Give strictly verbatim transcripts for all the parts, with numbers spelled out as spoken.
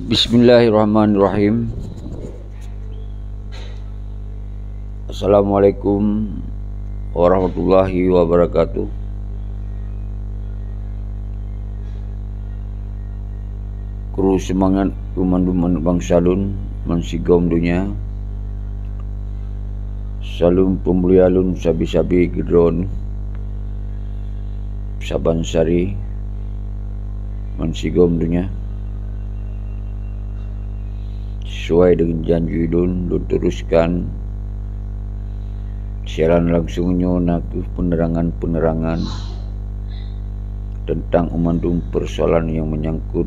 Bismillahirrahmanirrahim. Assalamualaikum warahmatullahi wabarakatuh. Kru seumangat keu mandum aneuk bansa lôn bansigom donya. Saleuem peumulia lôn sabe-sabe keudroe saban sari bansigom donya. Sesuai dengan janji lôn, lôn teruskan siaran langsung nyoe na kheueh penerangan-penerangan tentang mandum persoalan yang menyangkut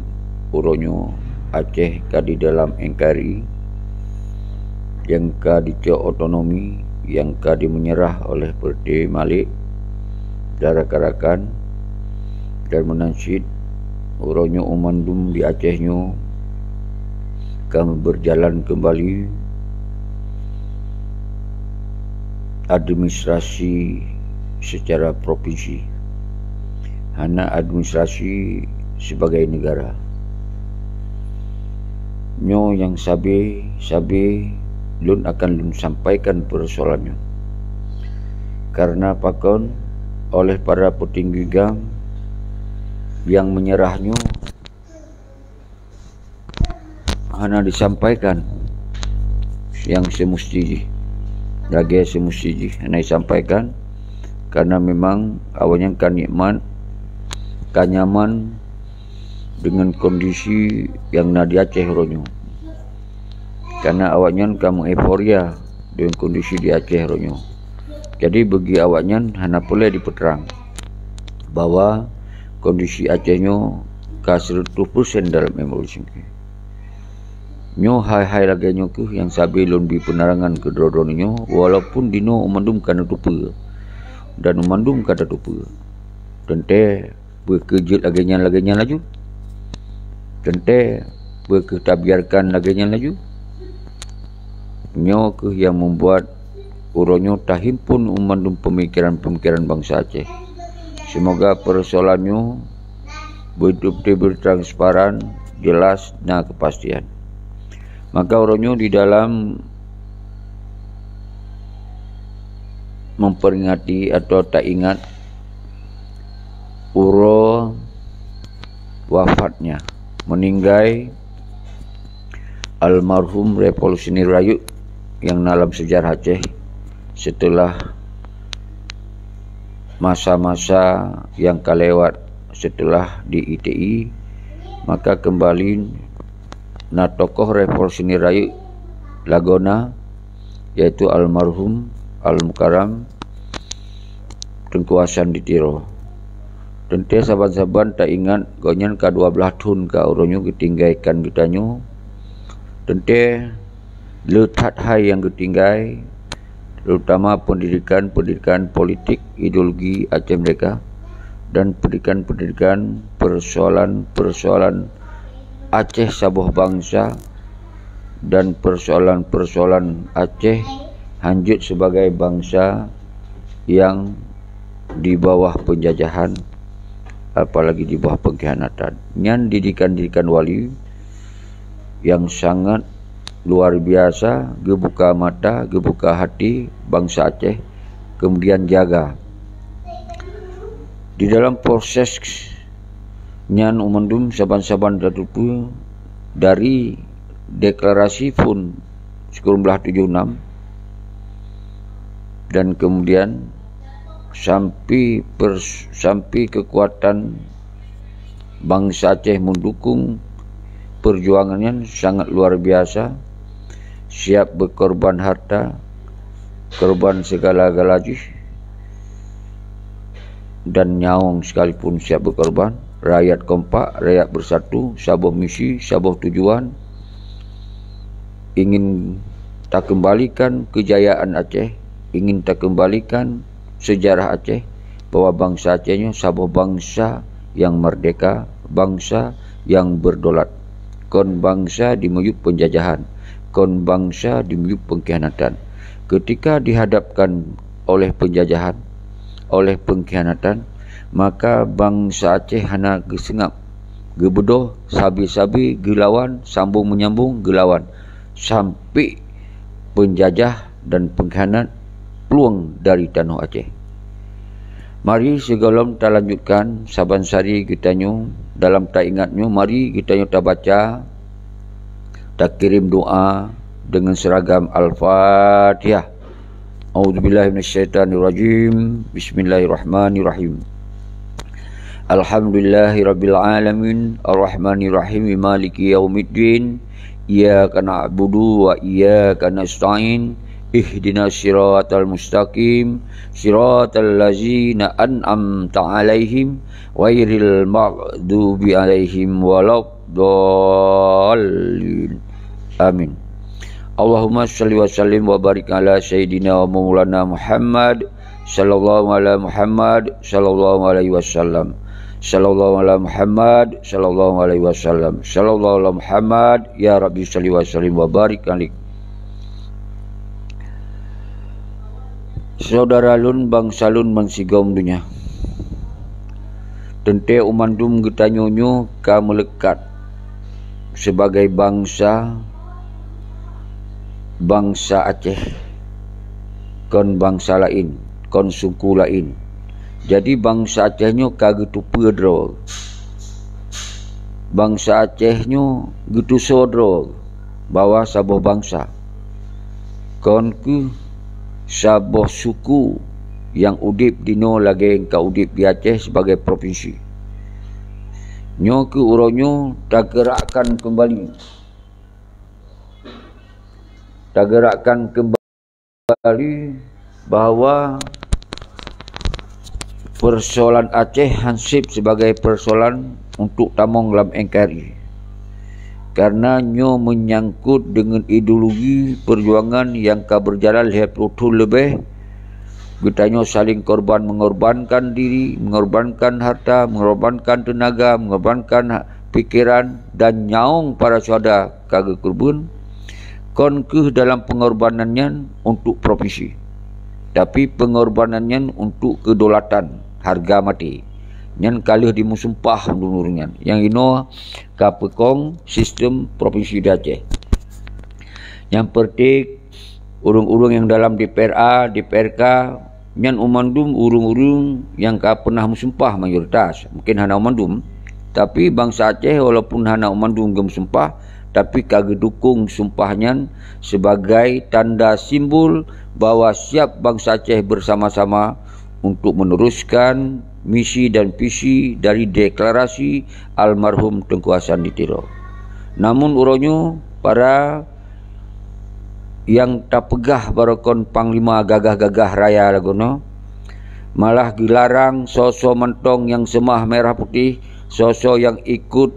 uroe nyoe Aceh ka di dalam N K R I, nyang ka dicok otonomi, nyang ka dimeunyeurah oleh Partai Malik dan rakan-rakan, dan meunan cit uroe nyoe mandum di Aceh nyoe ka berjalan kembali administrasi secara provinsi, hana administrasi sebagai negara. Nyoe nyang sabe-sabe lôn akan lôn sampaikan persoalan nyoe. Karena pakon, oleh para peutinggi GAM nyang meunyeurah nyoe hana disampaikan nyang seumusti jih, lagée seumusti jih hana disampaikan, karena memang awaknyan ka nikmat, ka nyaman dengan kondisi nyang na di Aceh uroe nyoe. Karena awaknyan ka meueuforia dengan kondisi di Aceh uroe nyoe. Jadi, bagi awaknyan hana peureulée jipeutrang bahwa kondisi Aceh nyoe ka seratus persen dalam evolusi. Nyoe hai-hai lagée nyoe kheueh nyang sabe lôn bri peunerangan keu droe-droe nyoe, walaupun dinoe mandum ka neuteupeue dan mandum ka tateupeue. Teuntée, peu kheueh jeuet lagée nyan, lagée nyan laju? Teuntée, peu kheueh tabiarkan lagée nyan laju? Nyoe kheueh nyang membuat uroe nyoe tahimpun mandum pemikiran-pemikiran bansa Aceh. Semoga persoalan nyoe beutôi-beutôi transparan, jelas, na kepastian. Maka uroe nyoe di dalam memperingati atau taingat uroe wafatnya, meninggai almarhum revolusioner rayeuk nyang na lam sejarah Aceh setelah masa-masa nyang ka lewat setelah di I T I, maka kembali na tokoh revolusioner rayeuk lagoena, yaitu almarhum Al-Mukarram Teungku Hasan di Tiro. Teuntée saban-saban taingat gobnyan ka dua blaih thon ka uroe nyoe geutinggaikan geutanyoe. Teuntée le that hai nyang geutinggai, terutama pendidikan-pendidikan politik ideologi Aceh Merdeka dan pendidikan-pendidikan persoalan-persoalan Aceh saboh bansa dan persoalan-persoalan Aceh hanjeuet sebagai bansa nyang di bawah penjajahan, apalagi di bawah pengkhianatan. Nyan didikan-didikan wali nyang sangat luar biasa, geubuka mata, geubuka hati bansa Aceh, kemudian jaga. Di dalam proses nyan mandum saban-saban tateupeue dari deklarasi phon sikureueng blaih tujoh enam dan kemudian sampai pers-, sampai kekuatan bansa Aceh mendukung perjuangan nyan sangat luar biasa, siap berkorban harta, korban segala-gala jih, dan nyawöng sekalipun siap berkorban. Rakyat kompak, rakyat bersatu, saboh misi, saboh tujuan, ingin takembalikan kejayaan Aceh, ingin takembalikan sejarah Aceh, bahwa bansa Aceh nyoe saboh bansa nyang merdeka, bansa nyang berdaulat. Kon bansa dimiyueb penjajahan, kon bansa dimiyueb pengkhianatan. Ketika dihadapkan oleh penjajahan, oleh pengkhianatan, maka bansa Aceh hana geuseungab geubeudôh, sabe-sabe geulawan, sambung menyambung geulawan, sampai peunjajah dan peungkhianat plueng dari tanoh Aceh. Mari sigohlom talanjutkan saban sari geutanyoe dalam taingat nyoe, mari geutanyoe tabaca, takirém doa deungon seuragam Al-Fatihah. A'udzubillahi minasyaitonirrajim. Bismillahirrahmanirrahim. Alhamdulillahirabbil alamin, arrahmanirrahim, maliki yaumiddin. Iyyaka na'budu wa iyyaka nasta'in. Ihdinas siratal mustaqim, siratal ladzina an'amta 'alaihim, ghairil maghdubi 'alaihim walad dhalin. Amin. Allahumma shalli wa sallim wa barik ala sayyidina wa maulana Muhammad, sallallahu ala Muhammad, sallallahu alaihi wasallam. Sallallahu ala Muhammad, sallallahu alaihi wasallam. Sallallahu ala Muhammad, ya Rabbi shalli wa sallim wa barik alaih. Syedara lôn, bansa lôn bansigom donya. Teuntée u mandum geutanyoe nyoe ka meuleukat sibagai bansa, bansa Aceh, kon bansa laén, kon suku laén. Jadi, bansa Aceh nyoe ka geuteupeue droe. Bansa Aceh nyoe geutusoe droe bahwa saboh bansa, kon kheueh saboh suku nyang udeb dinoe lagée ka udeb di Aceh sibagai propinsi. Nyoe kheueh uroe nyoe tageurakkan keumbali, tageurakkan keumbali bahwa persoalan Aceh hanseb sibagai persoalan untuk tamong lam N K R I. Karena nyoe meunyangkot deungon ideologi peujuangan nyang ka beujalan lhée ploh thon leubeh. Geutanyoe saling korban, mengorbankan diri, mengorbankan harta, mengorbankan teunaga, mengorbankan ha-, pikeran dan nyawöng para syuhada ka geukeureubeuen, kon kheueh dalam peungorbanan nyan untuk propinsi, tapi peungorbanan nyan untuk kedaulatan, hareuga maté. Nyan ka lheueh dimeusumpah ureuëng-ureuëng nyan. Nyang inoe ka peukong sistem propinsi di Aceh. Nyang peuretik, ureuëng-ureuëng nyang dalam D P R A, D P R K, nyan u mandum ureuëng-ureuëng nyang ka peunah meusumpah mayoritas. Mungken hana u mandum, tapi bansa Aceh walaupun hana u mandum geumeusumpah, tapi ka geudukong sumpah nyan sibagai tanda simbol bahwa siap bansa Aceh bersama-sama untuk meneruskan misi dan visi dari deklarasi almarhum Teungku Hasan di Tiro. Namun uroe nyoe, para nyang tapeugah barokon panglima gagah-gagah raya lagoe nyoe, malah geularang soe-soe mantong nyang seumah merah putih, soe-soe nyang ikot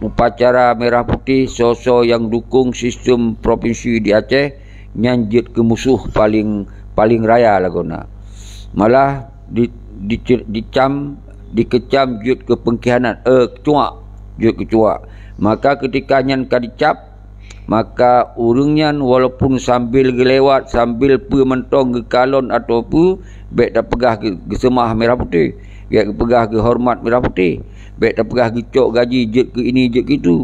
upacara merah putih, soe-soe nyang dukong sistem propinsi di Aceh, nyan jeuet keu musoh paleng, paleng raya lagoe na. Malah di, di, dicam, dikecam jeuet keu peungkhianat, eh, keucuak, jeuet keucuak. Maka keutika nyan ka dicap, maka ureuëng nyan walaupun sambil geulewat, sambil peue mantong geukalon atau peue, bék tapeugah geu-, geuseumah merah putih, bék tapeugah geuhoreumat merah putih, bék tapeugah geucok gaji jeuet keu ini, jeuet keu itu.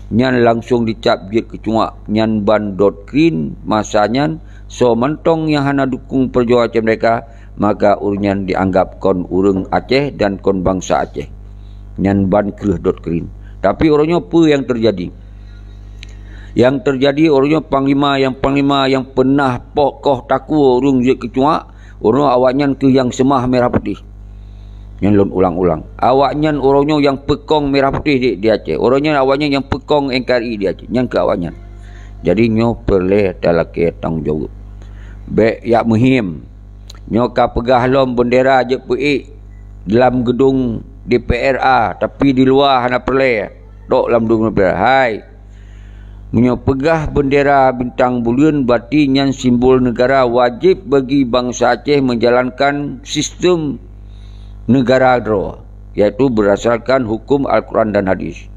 Nyan langsong dicap jeuet keucuak, nyan ban doktrin masa nyan, soe mantong nyang hana dukong peujuangan Aceh Merdeka, maka ureuëng nyan dianggap kon ureuëng Aceh dan kon bansa Aceh. Nyan ban kheueh doktrin. Tapi uroe nyoe peue nyang teujadi? Nyang teujadi uroe nyoe panglima, nyang panglima nyang peunah poh koh takue ureuëng jeuet keucuak, uroe nyoe awaknyan kheueh nyang seumah merah putih. Nyan lôn ulang-ulang. Awaknyan uroe nyoe nyang peukong merah putih di, di Aceh. Uroe nyoe awaknyan nyang peukong N K R I di Aceh. Nyan kheueh awaknyan. Jadi nyoe peureulée talakée tanggong jaweueb. Bék jak meuhiem. Nyoe ka peugah lom beundera jeuet peuék lam geudong D P R A, tapi di luwa hana peureulée. Tok lam geudong D P R A. Hai, meunyoe peugah beundera bintang buleuen, berarti nyan simbol neugara, wajéb bagi bansa Aceh menjalankan sistem neugara droe, yaitu berdasarkan hukum Al-Quran dan Hadis.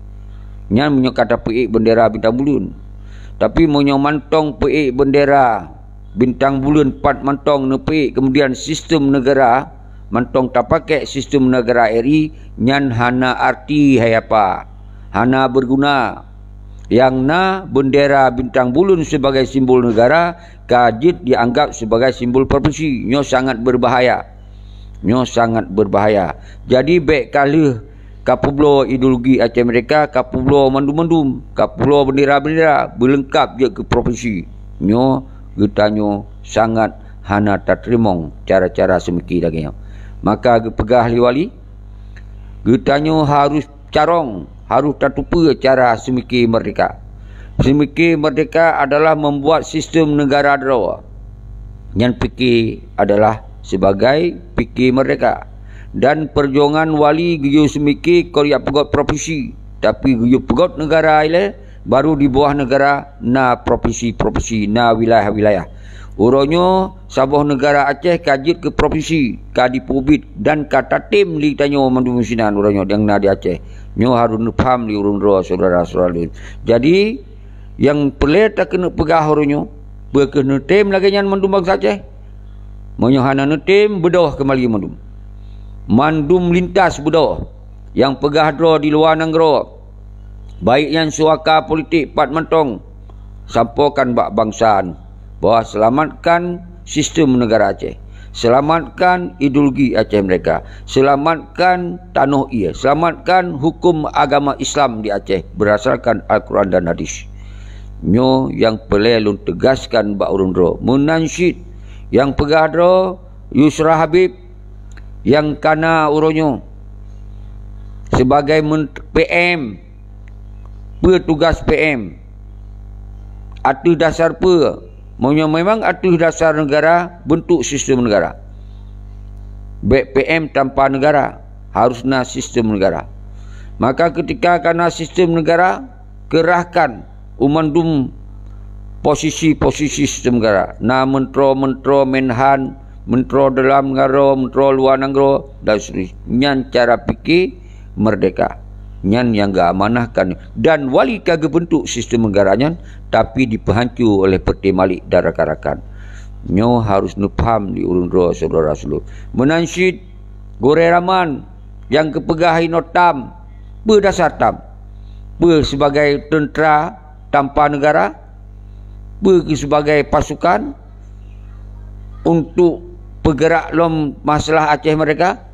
Nyan meunyoe ka tapeuék beundera bintang buleuen. Tapi meunyoe mantong peuék beundera bintang buleuen pat mantong neupeuék, kemudian sistem neugara, mantong tapakék sistem negara R I, nyan hana arti hai apa, hana beuguna. Nyang na beundera bintang buleuen sibagai simbol negara ka jeuet jianggab sibagai simbol provinsi. Nyoe sangat beubahaya. Nyoe sangat beubahaya. Jadi, bék ka lheueh kapeubloe ideologi Aceh Merdeka, kapeubloe mandum-mandum, kapeubloe beundera-beundera, beuleungkab jeuet keu provinsi. Nyoe geutanyoe sangat hana tateurimong cara-cara seumiki lagée nyoe. Maka geupeugah lé wali, geutanyoe harôh carông, harôh tateupeue cara seumiki merdeka. Seumiki merdeka adalah membuat sistem negara droe. Nyan pike adalah sibagai pike merdeka. Dan peujuangan wali geuyue seumiki kon jak peugét provinsi, tapi geuyue peugét negara ilée, baru di bawah negara na provinsi-provinsi, na wilayah-wilayah. Uroe nyoe saboh negara Aceh ka jeuet keu provinsi, ka jipeubiet dan ka tatem lé tanyoe mandum sinan uroe nyoe nyang na di Aceh. Nyoe harôh neupaham lé ureuëng droe syedara-syedara lôn. Jadi, nyang peureulée takeuneuk peugah uroe nyoe, peu kheueh neutem lagée nyan mandum bansa Aceh? Meunyoe hana neutem, beudôh keumbali mandum. Mandum lintas beudôh. Nyang peugah droe di luwa nanggroe, baik nyan suaka politik pat mantong, sampoekan bak bansa nyoe bahwa selamatkan sistem negara Aceh, selamatkan ideologi Aceh Merdeka, selamatkan tanoh ie, selamatkan hukum agama Islam di Aceh berdasarkan Al-Quran dan Hadis. Nyoe nyang peureulée lôn teugaskan bak ureuëng droe. Meunan cit nyang peugah droe Yusra Habib nyang ka na uroe nyoe sibagai ment-, P M. Peue tugas P M? Ateueh dasar peue? Meunyoe memang ateueh dasar negara, beuntuk sistem negara. Bék P M tanpa negara, harôh na sistem negara. Maka keutika ka na sistem negara, keurahkan u mandum posisi-posisi sistem negara. Na meuntroe-meuntroe, Menhan, meuntroe dalam nanggroe, meuntroe luwa nanggroe, dan seterusnya. Nyan cara pike merdeka. Nyan nyang geuamanahkan. Dan wali ka geubeuntuk sistem negara nyan, tapi dipeuhanco oleh Peureté Malik dan rakan-rakan. Nyoe harôh neupaham lé ureuëng droe syedara-syedara lôn. Meunan cit, gurée raman nyang geupeugah inoe tam, peue dasar tam? Peue sibagai teuntra tanpa negara? Peue sibagai pasukan untuk peugeurak lom masalah Aceh Merdeka?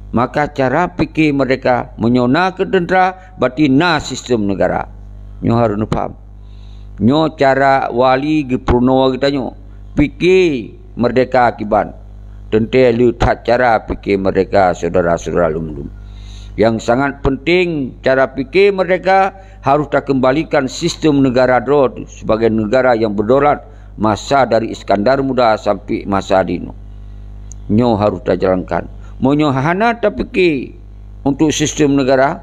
Maka cara pike merdeka, meunyoe na keu teuntra, berarti na sistem negara. Nyoe harôh neupaham. Nyoe cara wali geupeurunoe geutanyoe. Pike merdeka kiban. Teuntée le that cara pike merdeka syedara-syedara lôn. Nyang sangat peunteng, cara pike merdeka harôh takeumbalikan sistem negara droe sibagai negara nyang beudaulat masa dari Iskandar Muda sampai masa dinoe. Nyoe harôh tajalankan. Meunyoe hana tapike untuk sistem negara,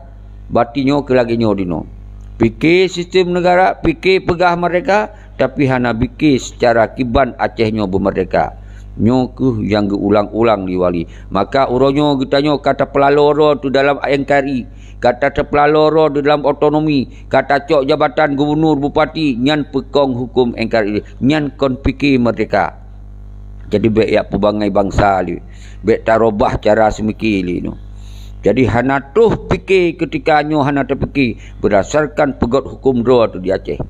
berarti nyoe keu lagée nyoe dinoe. Pike sistem negara, pike peugah merdeka, tapi hana pike secara kiban Aceh nyoe beumerdeka. Nyoe kheueh nyang geuulang-ulang lé wali. Maka uroe nyoe geutanyoe ka tapeulaloe droe teuh dalam N K R I, ka tapeulaloe droe teuh dalam otonomi, ka tacok jabatan gubunur, bupati, nyan peukong huköm N K R I, nyan kon pike merdeka. Jadi bék jak peubangai bansa lé, bék tarubah cara seumike lé nyoe. Jadi hana troh pike keutika nyoe hana tapike beudasarkan peugét huköm droe teuh di Aceh.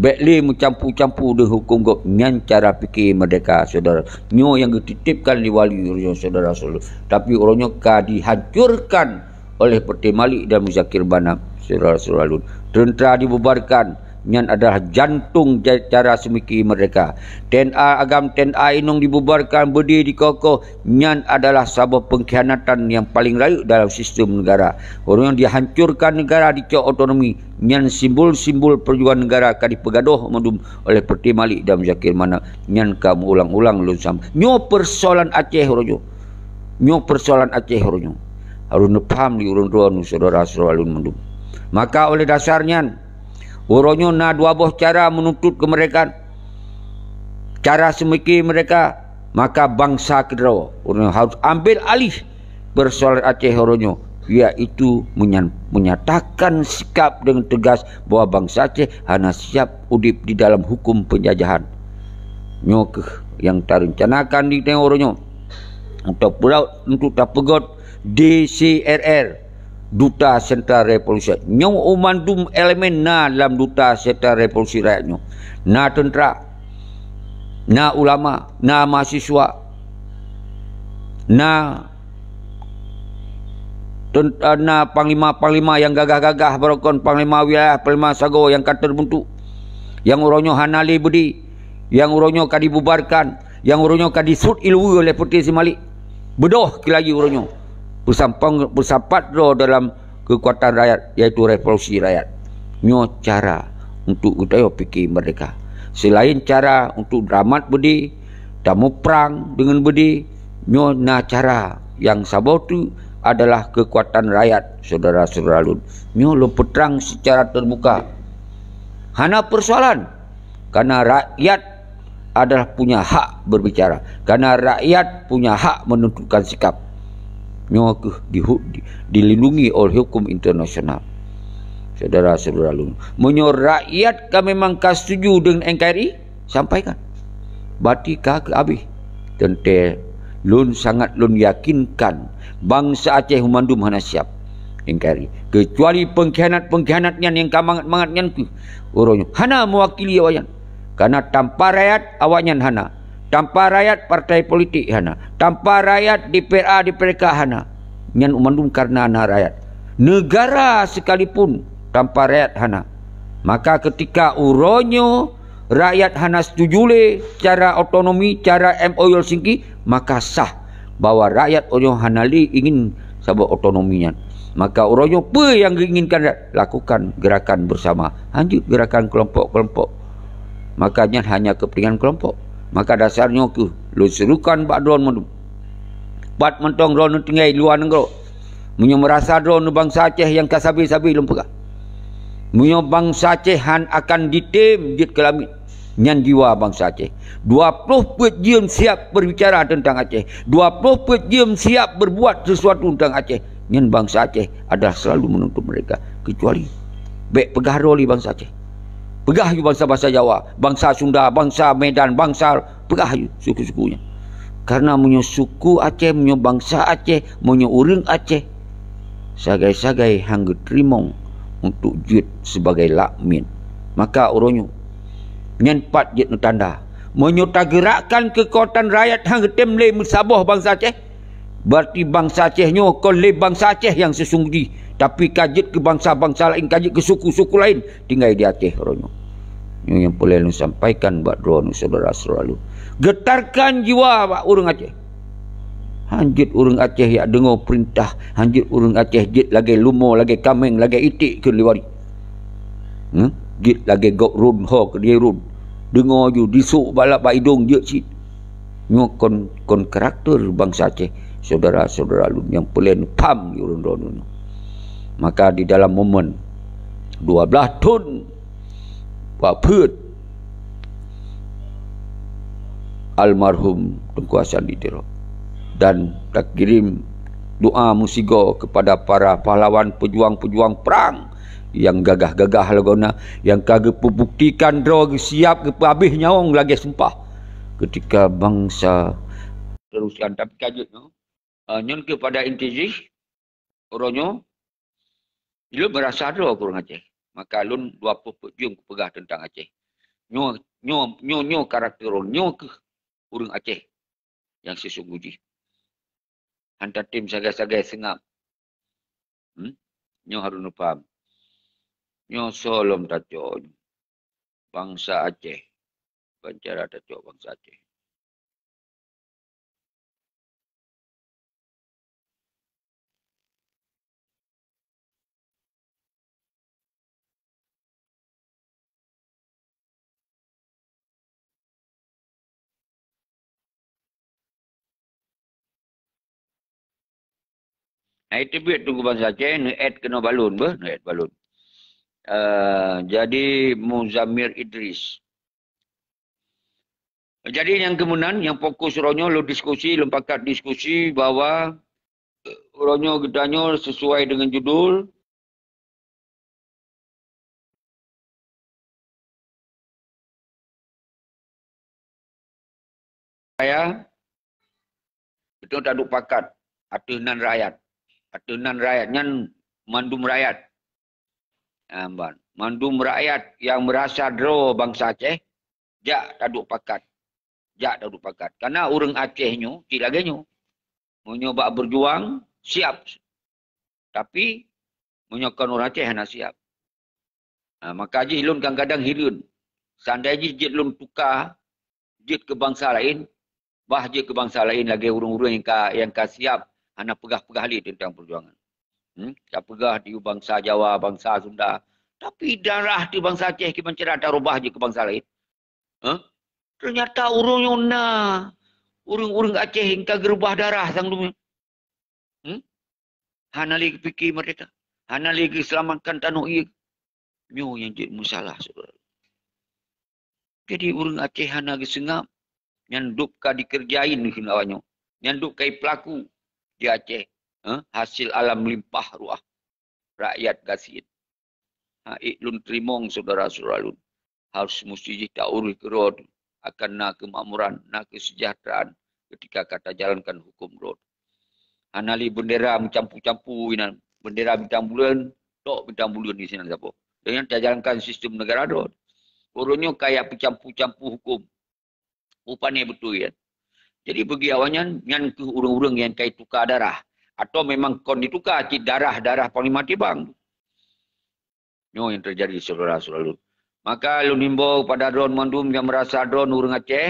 Bék lé meucampu-campu deungon huköm gob, nyan cara pike merdeka, syedara. Nyoe nyang geutitipkan lé wali nyoe, syedara-syedara. Tapi uroe nyoe ka dihancurkan oleh Peureté Malik dan Muzakir Banam, syedara-syedara lôn. Teuntra dibubarkan, nyan adalah jantong ja-, cara seumike merdeka. T N A agam, T N A inong dibubarkan, beudé dikoh-koh, nyan adalah saboh peungkhianatan nyang paleng rayeuk dalam sistem negara. Ureuëng nyang dihancurkan negara, dicok otonomi, nyan simbol-simbol peujuangan negara ka dipeugadôh mandum oleh Peureté Malik dan Muzakir Manaf. Nyan ka meuulang-ulang lôn sam-, nyoe peusoalan Aceh uroe nyoe. Nyoe peusoalan Aceh uroe nyoe. Harôh neupaham lé ureuëng droe nyoe, syedara-syedara lôn mandum. Maka oleh dasar nyan, uroe nyoe na dua boh cara meununtut keumeurdekaan. Cara seumike merdeka, maka bansa keudroe uroe nyoe harôh ambil alih peusoalan Aceh uroe nyoe, yaitu menyan-, menyatakan sikap dengan tegas bahwa bansa Aceh hana siap udeb di dalam huköm peunjajahan. Nyoe kheueh nyang tarencanakan di tanyoe uroe nyoe. Untuk peureuet untuk tapeugot D C R R, Duta Sentral Revolusi. Nyoe mandum elemen na lam Duta Sentral Revolusi Rakyat nyoe. Na tentera, na ulama, na mahasiswa, na ten-, na panglima-panglima nyang gagah-gagah, barokon panglima wilayah, panglima sagoe nyang ka teubentuk, nyang uroe nyoe hana lé beudé, nyang uroe nyoe ka dibubarkan, nyang uroe nyoe ka disut iluweue lé Putri Simalik. Beudôh keu laju uroe nyoe. Peusampang, peusapat droe dalam keukuatan rakyat, yaitu revolusi rakyat. Nyoe cara untuk geutanyoe pike merdeka. Selain cara untuk dramat beudé, tamuprang deungon beudé, nyoe na cara nyang saboh teuk adalah keukuatan rakyat, syedara-syedara lôn. Nyoe lôn peutrang secara terbuka. Hana persoalan. Karena rakyat adalah punya hak berbicara. Karena rakyat punya hak menentukan sikap. Nyoe keuh dihu-, di-, dilindungi oleh hukum internasional. Syedara-syedara lôn, meunyoe rakyat ka memang ka setuju deungon N K R I, sampaikan. Berarti ka keuh abéh. Teuntée lôn sangat lôn yakinkan bansa Aceh mandum hana siap N K R I. Kecuali pengkhianat-pengkhianat nyan nyang ka mangat-mangat nyan keuh uroe nyoe hana mewakili awaknyan. Karena tanpa rakyat awaknyan hana. Tanpa rakyat partai politik hana. Tanpa rakyat D P R A, D P R K hana. Nyan mandum karena na rakyat. Negara sekalipun tanpa rakyat hana. Maka ketika uroe nyoe rakyat hana setuju lé cara otonomi, cara M O U Helsinki, maka sah bahwa rakyat uroe nyoe hana lé ingin saboh otonomi nyan. Maka uroe nyoe peue nyang geuinginkan rakyat, lakukan gerakan bersama. Hanjeuet gerakan kelompok-kelompok. Maka nyan hanya kepentingan kelompok. Maka dasar nyoe keuh lôn serukan bak droeneuh mandum. Pat mantong droeneuh tinggai luwa nanggroe. Meunyoe meurasa droeneuh bansa Aceh nyang ka sabe-sabe lôn peugah. Meunyoe bansa Aceh han akan jitem jeuet keu lamiet, nyan jiwa bansa Aceh. Dua ploh peuet jeuem siap berbicara tentang Aceh. Dua ploh peuet jeuem siap berbuat sesuatu tentang Aceh. Nyan bansa Aceh adalah selalu menuntut merdeka. Kecuali, bék peugah droe lé bansa Aceh. Peugah yue bansa-bansa Jawa, bansa Sunda, bansa Medan, bansa, peugah yue suku-suku nyan. Karena meunyoe suku Aceh, meunyoe bansa Aceh, meunyoe ureuëng Aceh, sagai-sagai han geuteurimong untuk jeuet sibagai lakmit, maka uroe nyoe nyan pat jeuet neutanda. Meunyoe tageurakkan keukuatan rakyat han geutem lé meusaboh bansa Aceh, berarti bansa Aceh nyoe kon lé bansa Aceh nyang seusunggoh jih, tapi ka jeuet keu bansa-bansa laén, ka jeuet keu suku-suku laén tinggai di Aceh uroe nyoe. Nyoe nyang peureulée lôn sampaikan bak droeneuh syedara-syedara lôn. Geutarkan jiwa bak ureuëng Aceh. Han jeuet ureuëng Aceh jak deungoe peurintah, han jeuet ureuëng Aceh jeuet lagée lumoe, lagée kaméng, lagée iték keu liwari. Nyoe jeuet lagée gok rôn ho keu rôn. Deungoe ju disok bak idong jeuet cit. Nyoe kon, kon karakter bansa Aceh, syedara-syedara lôn nyang peureulée neupham di ureuëng droeneuh. Maka di dalam momen dua blaih thon wafeuet almarhum Teungku Hasan di Tiro, dan takirém doa meusigoe kepada para pahlawan pejuang-pejuang prang nyang gagah-gagah lagoena, nyang ka geupeubuktikan droe geusiab geupeuhabéh nyawöng lagée sumpah. Ketika bansa teruskan, tapi ka jeuet nyoe, eh, nyoe keuh pada inti jih, uroe nyoe, lôn meurasa droe keu ureuëng Aceh. Maka lôn dua ploh peuet jeuem kupeugah teuntang Aceh. Nyoe, nyoe, nyoe, nyoe karakter ureuëng, nyoe keuh ureuëng Aceh nyang seusunggoh jih. Han tatem sagai-sagai seungab. Hmm? Nyoe harôh neupham. Nyoe soe lom tacok nyoe. Bansa Aceh. Ban cara tacok bansa Aceh. Hai teubiet Teungku Bansa Aceh, neu-add keunoe balon beuh, neu-add balon. Eh, jadi Muzamir Idris. Jadi nyang keumeunan, nyang fokus uroe nyoe lôn diskusi, lôn pakat diskusi bahwa, eh, uroe nyoe geutanyoe sesuai dengan judul, saya Nyoe taduek pakat ateueh nan rakyat. Ateueh nan rakyat nyan mandum rakyat. Amban. Mandum rakyat nyang meurasa droe bansa Aceh, jak taduek pakat. Jak taduek pakat. Karena ureuëng Aceh nyoe cit lagée nyoe. Meunyoe bak berjuang, siap. Tapi, meunyoe kon ureuëng Aceh hana siap. Ha, maka jih lôn kadang-kadang hireuen. Seandai jih jeuet lôn tuka, jeuet keu bansa laén, bah jeuet keu bansa laén lagée ureuëng-ureuëng nyang ka, nyang ka siap hana peugah-peugah lé teuntang peujuangan. Hmm? Ka peugah di bansa Jawa, bansa Sunda. Tapi darah di bansa Aceh kiban cara tarubah jeuet keu bansa laén. Hah? Ternyata ureuëng nyoe na ureuëng-ureuëng Aceh nyang ka geurubah darah sang dunia. Hmm? Hana lé geupike merdeka. Hana lé geuselamatkan tanoh ie. Nyoe nyang jeuet masalah, saudara. Jadi, ureuëng Aceh hana geuseungab, nyan dub ka dikerjain keunoe awaknyoe. Nyan dub kai pelaku di Aceh. Eh, hasil alam limpah ruah. Rakyat gasien. Ha, ék lôn teurimong, saudara-saudara lôn. Harus musti jih taureuëh keudroe akan na keumakmuran, na keuseujahteuraan ketika ka tajalankan huköm droe. Hana lé bendera meucampu-campu inan. Bendera bintang buleuen, tok bintang buleuen di sinan saboh. Deungon tajalankan sistem negara droe. Ureuëng nyoe kaya peucampu-campu huköm. Rupanya beutôi, ya. Jadi, bagi awaknyan, nyan keuh ureuëng-ureuëng nyang kai tuka darah. Atau memang kon dituka cit darah-darah Panglima Tibang. Nyoe nyang teujadi, saudara-saudara lôn. Maka lôn himbau kepada droe mandum nyang meurasa droe ureuëng Aceh,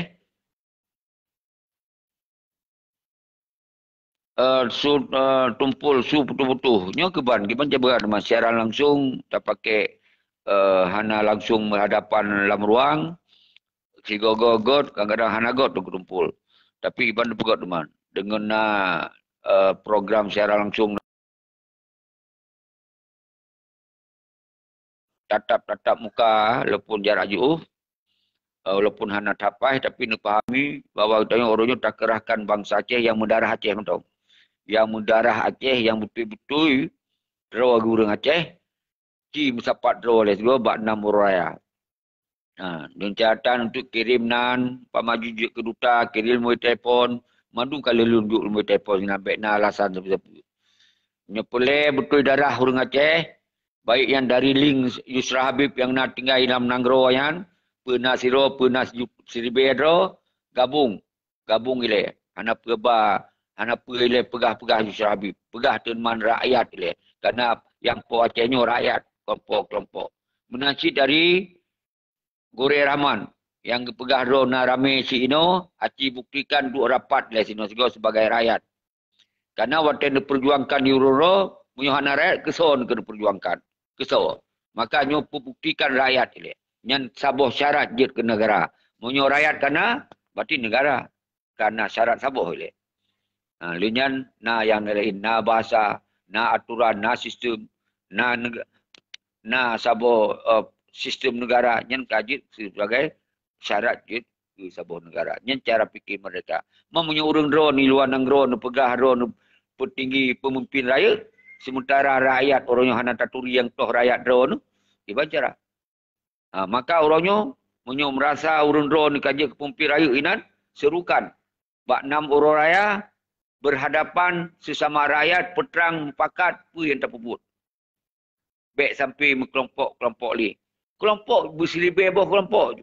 eh, su, eh, tumpul su putôh-putôh. Nyoe kiban, kiban cit brat teuma siaran langsung tapakai, eh, hana langsung berhadapan lam ruang. Sigoe-goe göt, kadang-kadang hana göt teuh geutumpul. Tapi kiban teupeugöt teuma deungon na, eh, program siaran langsung tatap-tatap muka, walaupun jarak jiôh, eh, walaupun hana tapaih, tapi neupahami bahwa geutanyoe uroe nyoe takeurahkan bansa Aceh nyang meudarah Aceh mantong. Nyang meudarah Aceh, nyang beutôi-beutôi droe ureuëng Aceh, ci meusapat droe lé sigoe bak nam uroe raya. Ha, dan catatan untuk kirim nan, pamaju jeuet keu duta, kirim melalui telepon, mandum ka lheueh lôn jok melalui telepon sinan, bék na alasan sapeue-sapeue. Nyoe peureulée beutôi darah ureuëng Aceh, baik nyang dari link Yusra Habib nyang na tinggai lam nanggroe nyan, peue na sidroe, peue na siribée droe, gabong, gabong ilée. Hana peue ba, hana peue ilée peugah-peugah Yusra Habib. Peugah teuma rakyat ilée. Karena nyang po Aceh nyoe rakyat, kelompok-kelompok. Meunan cit dari Gurée Rahman, nyang geupeugah droe na ramé si inoe, aci buktikan duek rapat lé sinoe sigoe sibagai rakyat. Karena watée neupeujuangkan di uroe-uroe, meunyoe hana rakyat, keusoe keu neupeujuangkan? Keusoe? Maka nyoe peubuktikan rakyat ilée. Nyan saboh syarat jeuet keu negara. Meunyoe rakyat ka na, berarti negara ka na syarat saboh ilée. Ha, lheueh nyan na nyang laén, na bahasa, na aturan, na sistem, na neg-, na saboh, eh, sistem negara, nyan ka jeuet sibagai syarat jeuet keu saboh negara. Nyan cara pikir merdeka. Meunyoe ureuëng droe di luwa nanggroe neupeugah droe peutinggi peumimpin rayeuk, sementara rakyat uroe nyoe hana taturi nyang toh rakyat droe nyoe, kiban cara? Ha, maka uroe nyoe, meunyoe meurasa ureuëng droe nyoe ka jeuet keu peumimpin rayeuk inan, serukan bak nam uroe raya, berhadapan sesama rakyat, peutrang mupakat peue nyang tapeubuet. Bék sampai meukelompok-kelompok lé. Kelompok beusiribée boh kelompok.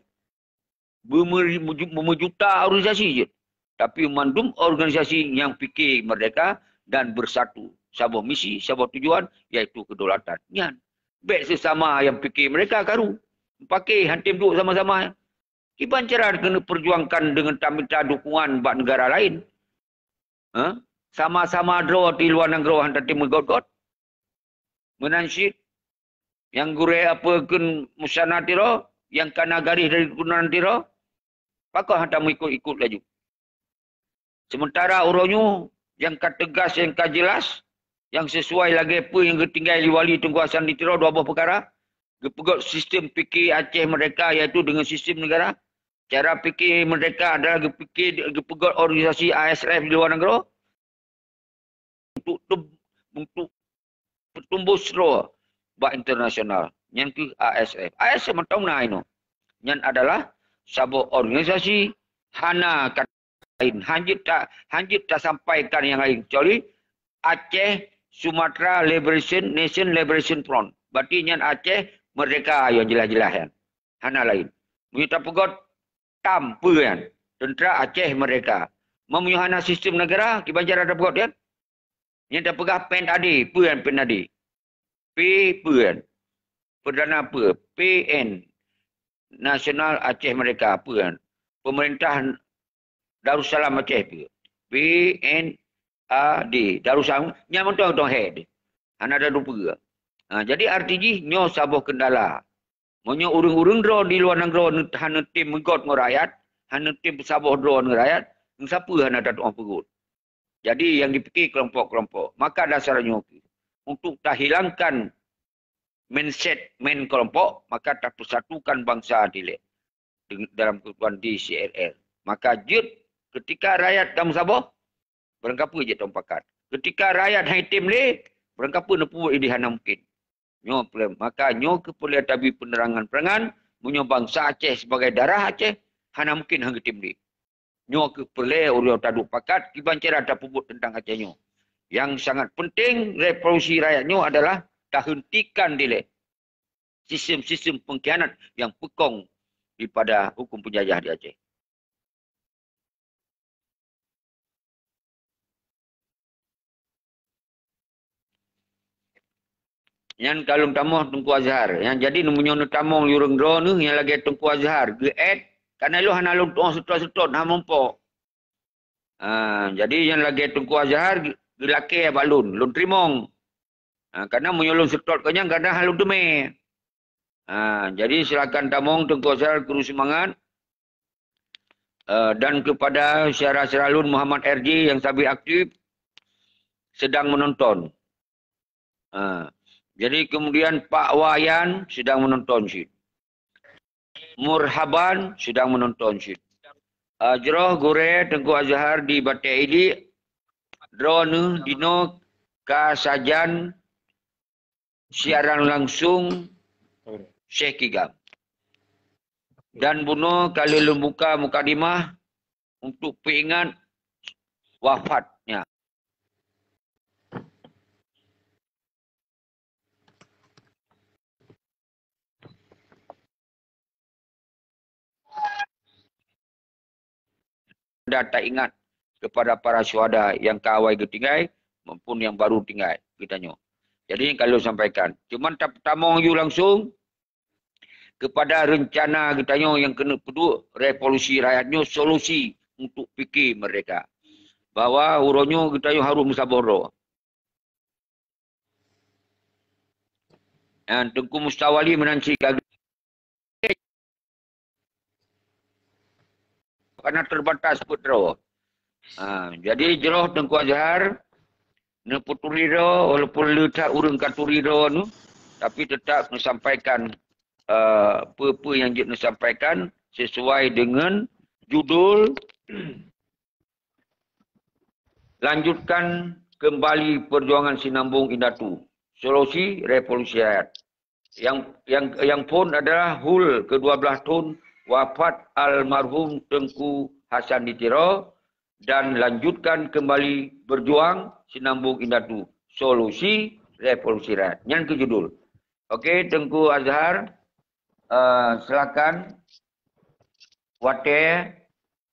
Beumeri-, meju-, meumeujuta organisasi jeuet. Tapi mandum organisasi nyang pike merdeka dan bersatu. Saboh misi, saboh tujuan, yaitu kedaulatan. Nyan. Bék sesama nyang pike merdeka karu. Paké hantom duek sama-sama. Kiban cara keuneuk peujuangkan deungon taminta dukungan bak negara laén. Ha? Sama-sama droe di luwa nanggroe han tatem meugot-got. Meunan cit, nyang gurée apeue kheun musana Tiro, nyang kana garéh dari keturunan Tiro, pakon han tameuikot-ikot laju. Sementara uroe nyoe nyang ka teugas, nyang ka jelas, nyang sesuai lagée peue nyang geutinggai lé Wali Teungku Hasan di Tiro dua boh peukara, geupeugét sistem pike Aceh merdeka, yaitu deungon sistem negara. Cara pike merdeka adalah geupike, geupeugét organisasi A S F di luwa nanggroe untuk tem-, untuk peutumbôh sidroe bak internasional. Nyan keuh A S F. A S F mantong na inoe. Nyan adalah saboh organisasi hana ka laén. Hanjeuet ta, hanjeuet tasampaikan nyang laén kecuali Aceh Sumatra Liberation, Nation Liberation Front. Berarti nyan Aceh Merdeka nyang jeulaih-jeulaih nyan. Hana laén. Meunyoe tapeugot TAM peue nyan? Tentara Aceh Merdeka. Meunyoe hana sistem negara, kiban cara tapeugot nyan? Nyan tapeugah PNAD, peue nyan PNAD? P peue nyan? Perdana peue? P N. Nasional Aceh Merdeka, peue nyan? Pemerintah Darussalam Aceh peue? P N A D. Darussalam, nyan mantong-mantong hai deh. Hana ada dupeue. Ha, jadi arti jih nyoe saboh kendala. Meunyoe ureuëng-ureuëng droe di luwa nanggroe neu-, hana tem meugot ngon rakyat, hana tem peusaboh droe ngon rakyat, ngon sapeue hana tatuoh peugot? Jadi, nyang dipike kelompok-kelompok. Maka dasar nyoe kheueh, untuk tahilangkan mindset main kelompok, maka tapeusatukan bansa dilée deng-, dalam keutuan D C R R. Maka jeuet ketika rakyat ka meusaboh, barangkapeue jeuet tamupakat. Ketika rakyat hai tem lé, barangkapeue neupeubuet ideh hana mungken. Nyoe problem. Maka nyoe kheueh peureulée tabi peunerangan-peunerangan, meunyoe bansa Aceh sebagai darah Aceh, hana mungken han geutem lé. Nyoe kheueh peureulée uroe taduek pakat kiban cara tapeubuet teuntang Aceh nyoe. Nyang sangat penting revolusi rakyat nyoe adalah tahentikan dilée sistem-sistem pengkhianat nyang peukong daripada hukum penjajah di Aceh. Nyan ka lôn tamong Teungku Azhar. Nyang jadi meunyoe neutamong ureuëng droeneuh nyang lagée Teungku Azhar, geuet, karna lôn hana lôn tuoh seutôt-seutôt, hana muphom. Ha, jadi nyang lagée Teungku Azhar, geulakée bak lôn, lôn teurimong. Ha, karna meunyoe lôn seutôt keu nyang, kadang hana lôn teumé. Ha, jadi silakan tamong Teungku Azhar, kuru seumangat. Eh, dan kepada syedara-syedara lôn Muhammad R J nyang sabe aktif sedang menonton. Ha, jadi kemudian Pak Wayan sedang menonton cit. Murhaban sedang menonton cit. Ah, jroh gurée Teungku Azhar di Batée Ileuk, droeneuh dinoe ka sajan siaran langsung Syekh Kigam. Dan bunoe ka lheueh lôn buka mukadimah untuk peuingat wafatnya. Dan taingat kepada para syuhada nyang ka awai geutinggai maupun nyang baru tinggai geutanyoe. Jadi, nyang ka lôn sampaikan. Cuman ta-, tamong laju langsung kepada rencana geutanyoe nyang keuneuk peuduek revolusi rakyat nyoe, solusi untuk pike merdeka. Bahwa uroe nyoe geutanyoe harôh meusaboh droe. Dan Teungku Mustawali meunan cit ka karena terbatas peuet droe. Ha, jadi jroh Teungku Azhar, neupeuturi droe, walaupun le that ureuëng ka turi droe nyoe, tapi tetap neusampaikan, eh, peue-peue nyang jeuet neusampaikan sesuai dengan judul Lanjutkan Kembali Perjuangan Sinambung Indatu, Solusi Revolusi Rakyat. Yang, yang, yang phôn adalah hul kedua belas thôn wafat almarhum Teungku Hasan di Tiro dan Lanjutkan Kembali Berjuang Sinambung Indatu, Solusi Revolusi Rakyat. Nyan kheueh judul. Oke, Teungku Azhar, eh, silakan. Watée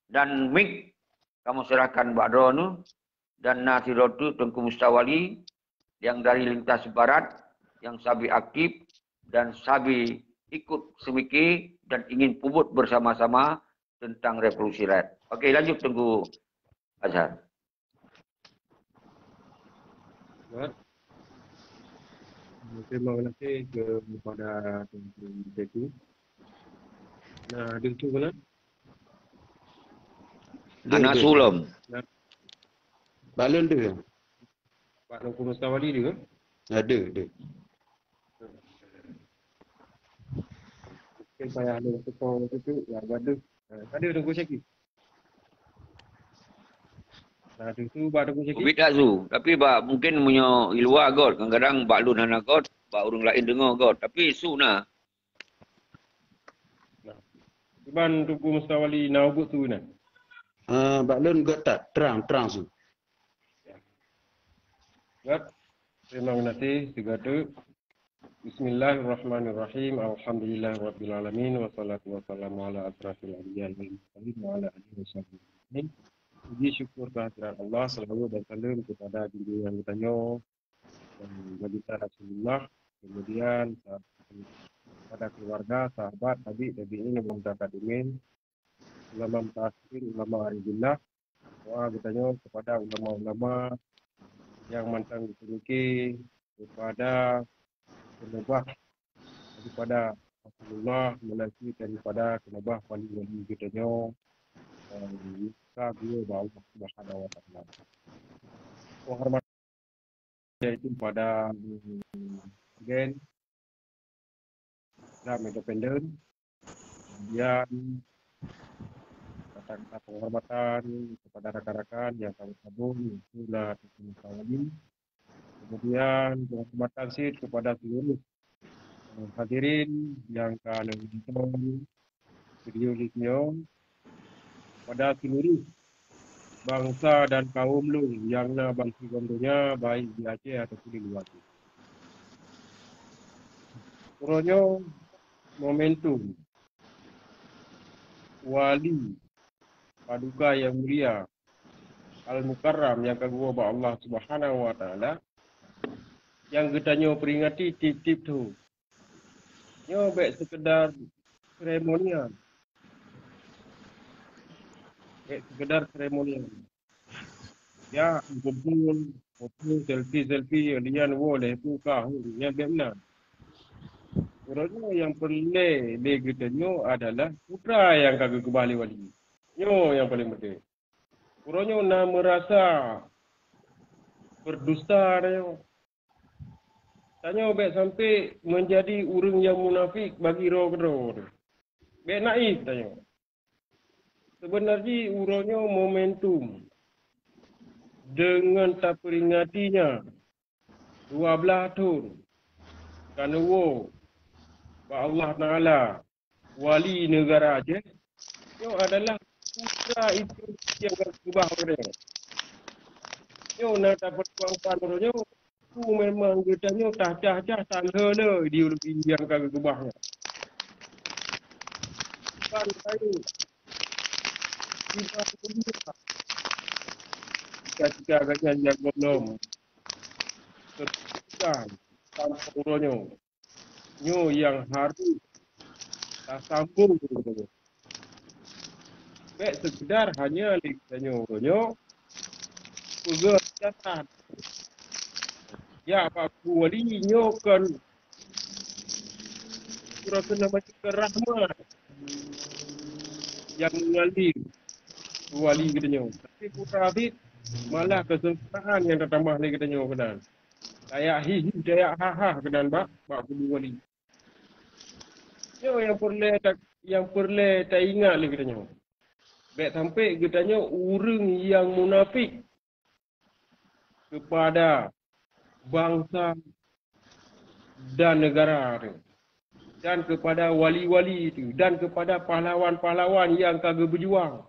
dan mik kamoe serahkan bak droeneuh, dan na sidroe teuk Teungku Mustawali nyang dari lintas barat nyang sabe aktif dan sabe ikut seumike dan ingin peubuet bersama-sama tentang revolusi rakyat. Oke, lanjut Teungku Azhar. Baik. Terima kasih kepada Teungku Teungku. Nah, Teungku mana? Hana su lom. Nah. Balon tu. Pak Teungku Mustawali tu. Ada, ada. Mungkin payah ada waktu kau waktu tu, ya, gaduh. Ha, ada Teungku Syaki. Ha, tu, tu bak Teungku Syaki. Ubit tak su. Tapi bak mungkin meunyoe di luwa got, kadang-kadang bak lôn hana got, bak ureuëng laén deungoe got. Tapi su na. Nah. Iban Teungku Mustawali na ubit tu na. Eh, bak lôn geuh that, trang, trang su. Gét, terima kasih, tiga tu. Bismillahirrahmanirrahim. Alhamdulillahirabbil alamin. Wassalatu wassalamu ala asyrafil anbiya'i wal mursalin wa ala alihi wasahbihi ajmain. Puji syukur kehadirat Allah, selawat dan salam kepada junjungan geutanyoe, dan baginda Rasulullah, kemudian kepada keluarga, sahabat, tabi', tabi'in, dan mutaqaddimin, ulama mutaakhirin, ulama arifillah, doa geutanyoe kepada ulama-ulama nyang mantong geupeumiké kepada keuneubeuk daripada Rasulullah, meunan cit daripada keuneubeuk wali-wali geutanyoe, eh, nyang ka geuyue bak Allah Subhanahu wa Taala. Penghormatan yaitu pada, eh, agen Islam Independen, kemudian kata-kata penghormatan kepada rakan-rakan yang kami tabung, yaitu na Teungku Musa Wali. Kemudian penghormatan cit kepada seluruh, eh, hadirin yang ka nonton video lôn nyoe, pada seluruh bansa dan kaum lôn nyang na bansigom donya, baik di Aceh ataupun di luwa Aceh. Uroe nyoe momentum wali paduka nyang mulia Al-Mukarram nyang ka geuwoe bak Allah Subhanahu wa Taala, nyang geutanyoe peringati tiep-tiep thon. Nyoe bék sekedar seremonial. Bék sekedar seremonial. Ya, kumpul, kumpul, selfie-selfie, lian wo leh buka, nyan bék meunan. Uroe nyoe nyang peureulée lé geutanyoe adalah putra nyang ka geukeubah lé wali. Nyoe nyang paleng penting. Uroe nyoe na meurasa berdusta tanyoe. Tanyoe bék sampai menjadi ureuëng nyang munafik bagi droe keudroe. Bék naif tanyoe. Sebenarnya uroe nyoe momentum deungon taperingatinya dua blaih thon ka neuwoe bak Allah Taala wali neugara Aceh, nyoe adalah putra itu nyang ka geukeubah uroe nyoe. Nyoe na tapeutuangkan uroe nyoe, tu memang geutanyoe tacah-cah, talheu-lheu ideologi nyang ka geukeubah nyan. Bukan kayu, bukan dunia. Cita-cita gata nyang gohlom teruskan sampoe uroe nyoe. Nyoe nyang harôh tasambong. Bék sekedar hanya lé tanyoe uroe nyoe peugah catatan. Ya, Pak Guru Wali nyoe kon uroe keunoe macam ke rahmat nyang mengalir keu wali geutanyoe. Tapi putra cit malah kesengsaraan nyang tatambah lé geutanyoe keunan. Tayak hi-hi, tayak ha-ha keunan bak, bak kubu wali. Nyoe nyang peureulée ta-, nyang peureulée taingat lé geutanyoe. Bék sampai geutanyoe ureuëng nyang munafik kepada bansa dan negara teuh, dan kepada wali-wali teuh, dan kepada pahlawan-pahlawan nyang ka geubeujuang.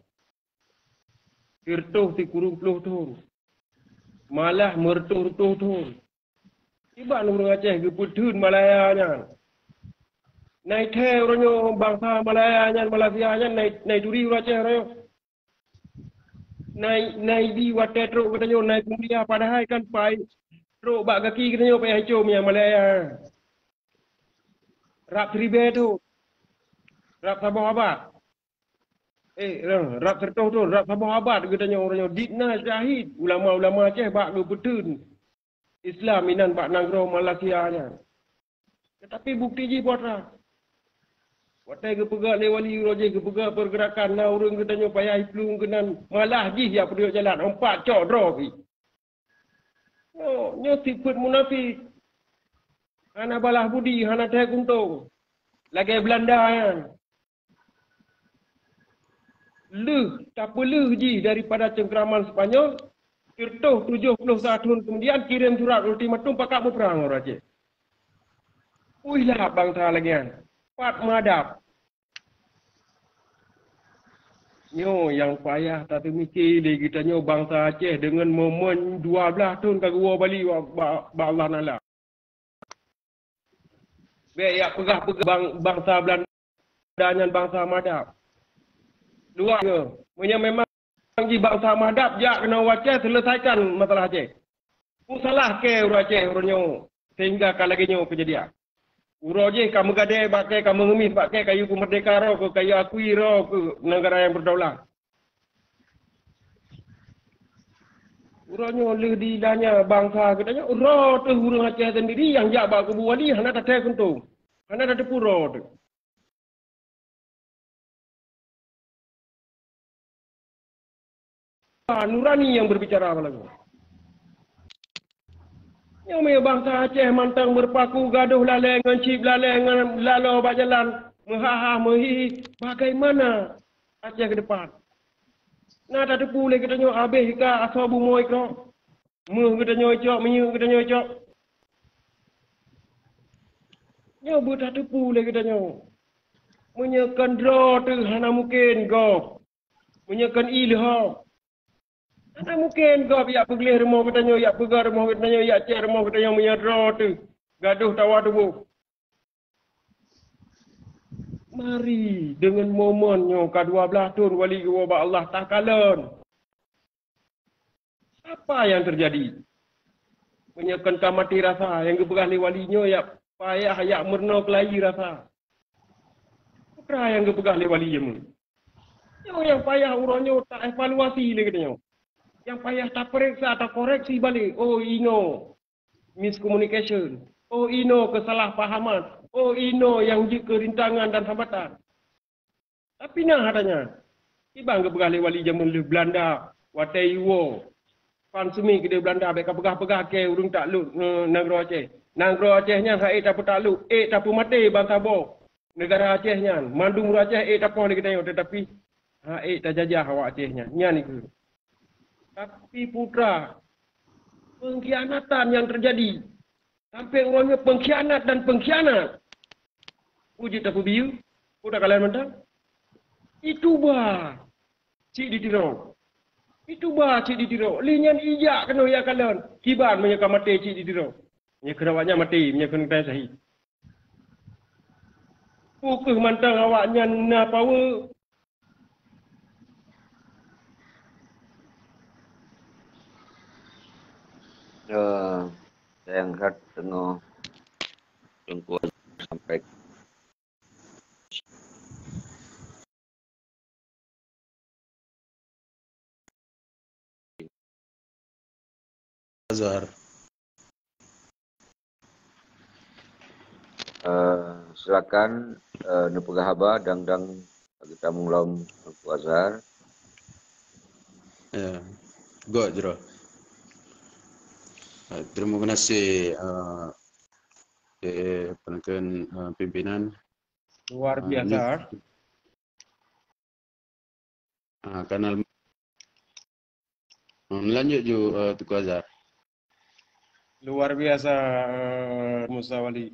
Sireutôh sikureueng ploh thon, malah meureutôh-reutôh thon. Kiban ureuëng Aceh geupeutheun Malaya nyan. Na i thee uroe nyoe bansa Malaya nyan, Malaysia nyan, na i, na i turi ureuëng Aceh uroe nyoe. Na i, na i bi watée trok geutanyoe na i peumulia, padahai kan pai trok bak gaki geutanyoe payah icom nyang Malaya. Rab siribée thon, rab saboh abad. Eh, rab sireutôh thon, rab saboh abad geutanyoe uroe nyoe. Dit na syahid ulama-ulama Aceh bak geupeutheun Islam inan bak nanggroe Malaysia nyan. Tetapi bukti jih peue atra? Watée geupeugah lé wali uroe jih, geupeugah pergerakan, na ureuëng geutanyoe payah iplueng keunan, malah jih jak peuduek jalan, empat cok droe pih. Nyoe, nyoe sifeuet munafik. Hana balah budi, hana thee kuntong. Lagée Belanda nyan. Lheueh, tapeulheueh jih daripada cengkraman Spanyol, sireutôh tujoh ploh sa thon keumudian kirém surat ultimatum pakat muprang ngon ureuëng Aceh. Puih lah bansa lagée nyan. Pat meuadab. Nyoe nyang payah tateumikir lé geutanyoe bansa Aceh deungon momen dua blaih thon ka geuwoe Bali bak, bak, bak Allah Taala. Bèk jak peugah-peugah bang-, bansa Belanda nyan bansa madhab. Luwah nyoe. Meunyoe memang jih bansa madhab, jak keunoe u Aceh, seuleusaikan masalah Aceh. Peue salah kèe ureueng Aceh uroe nyoe sehingga ka lagèe nyoe keujadian? Uroe jih ka meugadèe bak kèe, ka meungemis bak kèe, ka yue keu meurdehka droe keuh, ka yue akui droe keuh neugara nyang beudaulat. Uroe nyoe lheueh dilanya bansa geutanyoe, droe teuh ureueng Aceh sendiri nyang jak bak kubu wali hana tathèe keuntông, hana tateupeue droe teuh. Nurani nyang berbicara malam nyoe. Nyoe meunyoe bansa Aceh mantong meupaku gadôh lalèe ngon cit lalèe ngon laloe bak jalan, meuha-ha meuhi, bagaimana Aceh ke depan? Na tateupeue lé geutanyoe abéh ka asoe bumoe keudroe. Méuh geutanyoe cok, minyeuk geutanyoe cok. Nyoe beutateupeue lé geutanyoe. Meunyoe kon droe teuh hana mungken gob. Meunyoe kon ie leuhob. Hana mungken gob jak peugleh rumoh geutanyoe, jak peugah rumoh geutanyoe, jak cèt rumoh geutanyoe meunyoe droe teuh gadôh tawa tuboh. Mari, deungon momen nyoe ka dua blaih thon wali geuwoe bak Allah takalon. Apa nyang teujadi? Meunyoe kon ka maté rasa, nyang geupeugah lé wali nyoe jak payah jak meurunoe keulayi rasa. Peue nyang geupeugah lé wali jameun? Nyoe nyang payah uroe nyoe taevaluasi lé geutanyoe. Nyang payah tapeuriksa, takoreksi balek. Oh, inoe miscommunication. Oh, inoe keusalahpahaman. Oh, inoe nyang jeuet keu rintangan dan hambatan. Tapi na haba nyan. Kiban geupeugah lé wali jameun lheueh Beulanda watèe iwoe Pan Sumi keudéh Beulanda, bèk kapeugah-peugah kèe ureueng taklok, eh, nanggroe Aceh. Nanggroe Aceh nyan han ék tapeutaklok, ék tapeumaté ban saboh. Neugara Aceh nyan, mandum ureueng Aceh ék tapoh lé geutanyoe, teutapi han ék tajajah awak Aceh nyan. Nyan ikheun. Tapi putra, pengkhianatan nyang teujadi. Sampoe uroe nyoe pengkhianat dan pengkhianat. Peue jeuet tapeubiyeu? Peue takalon mantong? Itu bah cit di Tiro. Itu bah cit di Tiro. Lé nyan ijak keunoe jak kalon. Kiban meunyoe ka maté cit di Tiro. Meunyoe keuneuk awak nyan maté, meunyoe keuneuk geutanyoe syahid. Peu kheueh mantong awak nyan na power? Eh, sayang that teungoh Teungku sampai Azhar. Eh, silakan, eh, neupeugah haba dang-dang geutamong lom Teungku Azhar. Ya, göt jroh. Eh, terima kasih, eh, eh, penonton, eh, pimpinan. Luar biasa. Ah, kanal. Hmm, lanjut ju, eh, Teungku Azhar. Luar biasa, eh, Musa Wali.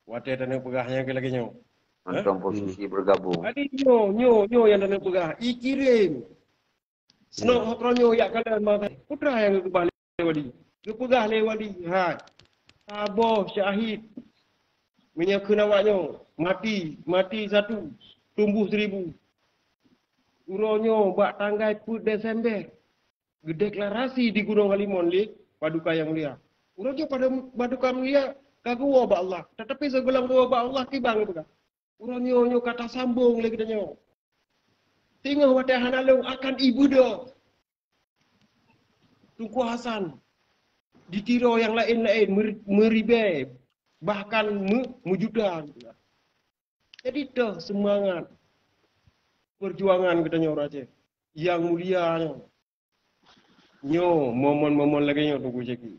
Watèe taneuk peugah nyang lagèe nyoe. Mantong posisi bergabung. Jadi nyoe, nyoe, nyoe nyang taneuk peugah. Ikirém. Snok hok roh nyoe jak kalon mata. Putra nyang geukeubah lé wali. Geupeugah lé wali, hai. Saboh syahid. Meunyoe kheun awak nyoe, mati, mati satu, tumbuh seribu. Uroe nyoe bak tanggai peuet Desember, geudeklarasi di Gunong Halimon lé Paduka Nyang Mulia. Uroe nyoe pada Paduka Mulia ka geuwoe bak Allah. Tetapi sigohlom geuwoe bak Allah, kiban geupeugah. Uroe nyoe, nyoe ka tasambong lé geutanyoe. Teungoh watèe hana lôn akan ibeudôh. Teungku Hasan di Tiro nyang laén-laén meur-, meuribèe, bahkan meu-, meujuta. Jadi toh seumangat peujuangan geutanyoe ureueng Aceh nyang mulia nyoe. Nyoe, momen-momen lagèe nyoe, Teungku Syeki.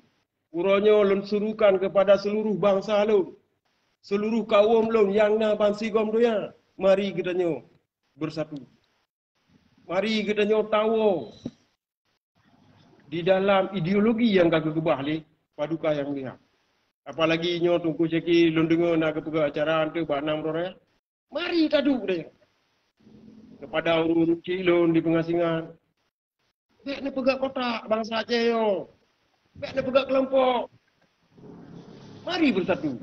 Uroe nyoe lôn serukan kepada seluruh bansa lôn, seluruh kawöm lôn nyang na bansigom donya, mari geutanyoe beusatu. Mari geutanyoe tawoe di dalam ideologi nyang ka geukeubah lé Paduka Nyang Mulia. Apalagi nyoe Teungku Syeki lôn deungö na geupeugöt acara eunteuk bak nam uroe raya. Mari taduek deh. Kepada ureuëng chik lôn di pengasingan, bék neupeugah kotak bansa Aceh nyoe. Bék neupeugah kelompok. Mari bersatu.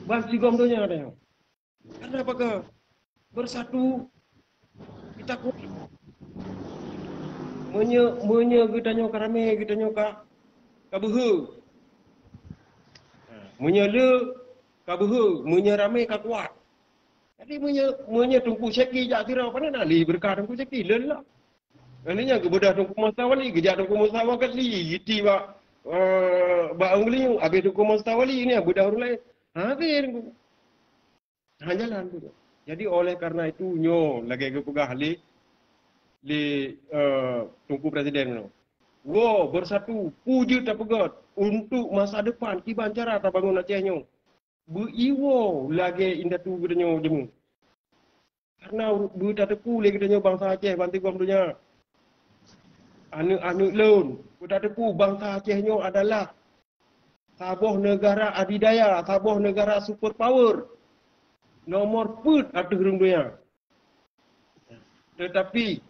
Ban sigom donya tanyoe. Karena apa ke? Bersatu kita kuat. Meunyoe, meunyoe geutanyoe ka ramé, geutanyoe ka, ka beuhe. Ha, meunyoe le, ka beuhe, meunyoe ramé ka kuat. Jadi meunyoe, meunyoe Teungku Syeki jak sidroe, pane na lé beureukat Teungku Syeki, le lah. Akhirnya geubeudôh Teungku Musa Wali, geujak Teungku Musa Wali, geuti bak, eh, bak Ungli, habis Teungku Musa Wali ni beudôh ureuëng laén. Ha, habis Teungku. Hana jalan tu. Jadi oleh karena itu nyoe lagée geupeugah lé, lé, eh, Teungku Presiden nyoe. Woe bersatu, peue jeuet tapeugét untuk masa depan kiban cara tabangun Aceh nyoe. Beu-iwoe lagée indatu geutanyoe jeumeuh. Karena beutateupeue lé geutanyoe bansa Aceh ban sigom donya. Aneuëk-aneuëk lôn, beutateupeue bansa Aceh nyoe adalah saboh negara adidaya, saboh negara super power nomor peuet ateueh rhueng donya. Tetapi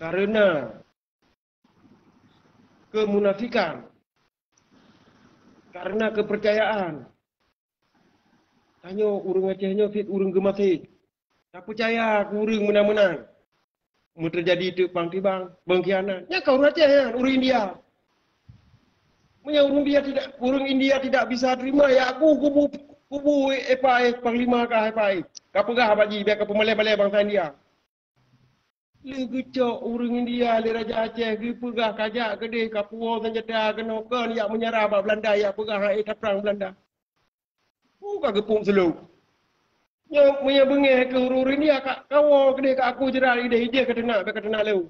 karena kemunafikan, karena kepercayaan, tanyoe ureuëng Aceh nyoe cit ureuëng geumaséh. Tapeucaya keu ureuëng meunan-meunan. Meuteujadi teuk pang tibang, pengkhianat. Nyan ka ureuëng Aceh nyan, ureuëng India. Meunyoe ureuëng India tidak, ureuëng India tidak bisa terima, ya aku kubu, kubu F I, panglima ka F I. Ka peugah bak jih, biar ka peumalée-malée bansa India. Lé geucok ureuëng India lé Raja Aceh geupeugah kajak keudeh ka puwoe seunjata keunoe kon yak meunyeurah bak Beulanda, yak peugah hai taprang Beulanda. Peue ka geupeuet seulok. Nyoe meunyoe beungéh keu ureuëng India ka kawoe keudeh ka aku jeurat ideh ideh ka teunak bak ka teunak leu.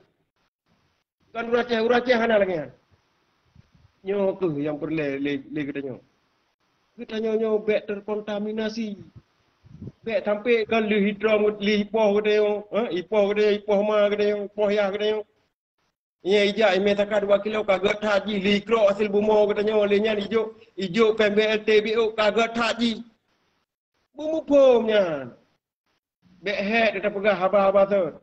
Kan ureuëng Aceh, ureuëng Aceh hana lagée nyan. Nyoe kheueh nyang peureulée lé, lé geutanyoe. Geutanyoe nyoe bék terkontaminasi. Bék sampai kan lheueh itroe, lheueh ipoh geutanyoe, ha, ipoh geutanyoe, ipoh ma geutanyoe, ipoh yah geutanyoe. Nyang ijak imé saka dua kilo ka geutat jih, lheueh ikrok hasil bumoe geutanyoe, lé nyan ijok, ijok pembek L T B O ka geutat jih. Beumuphom nyan. Bék hék tapeugah haba-haba sot.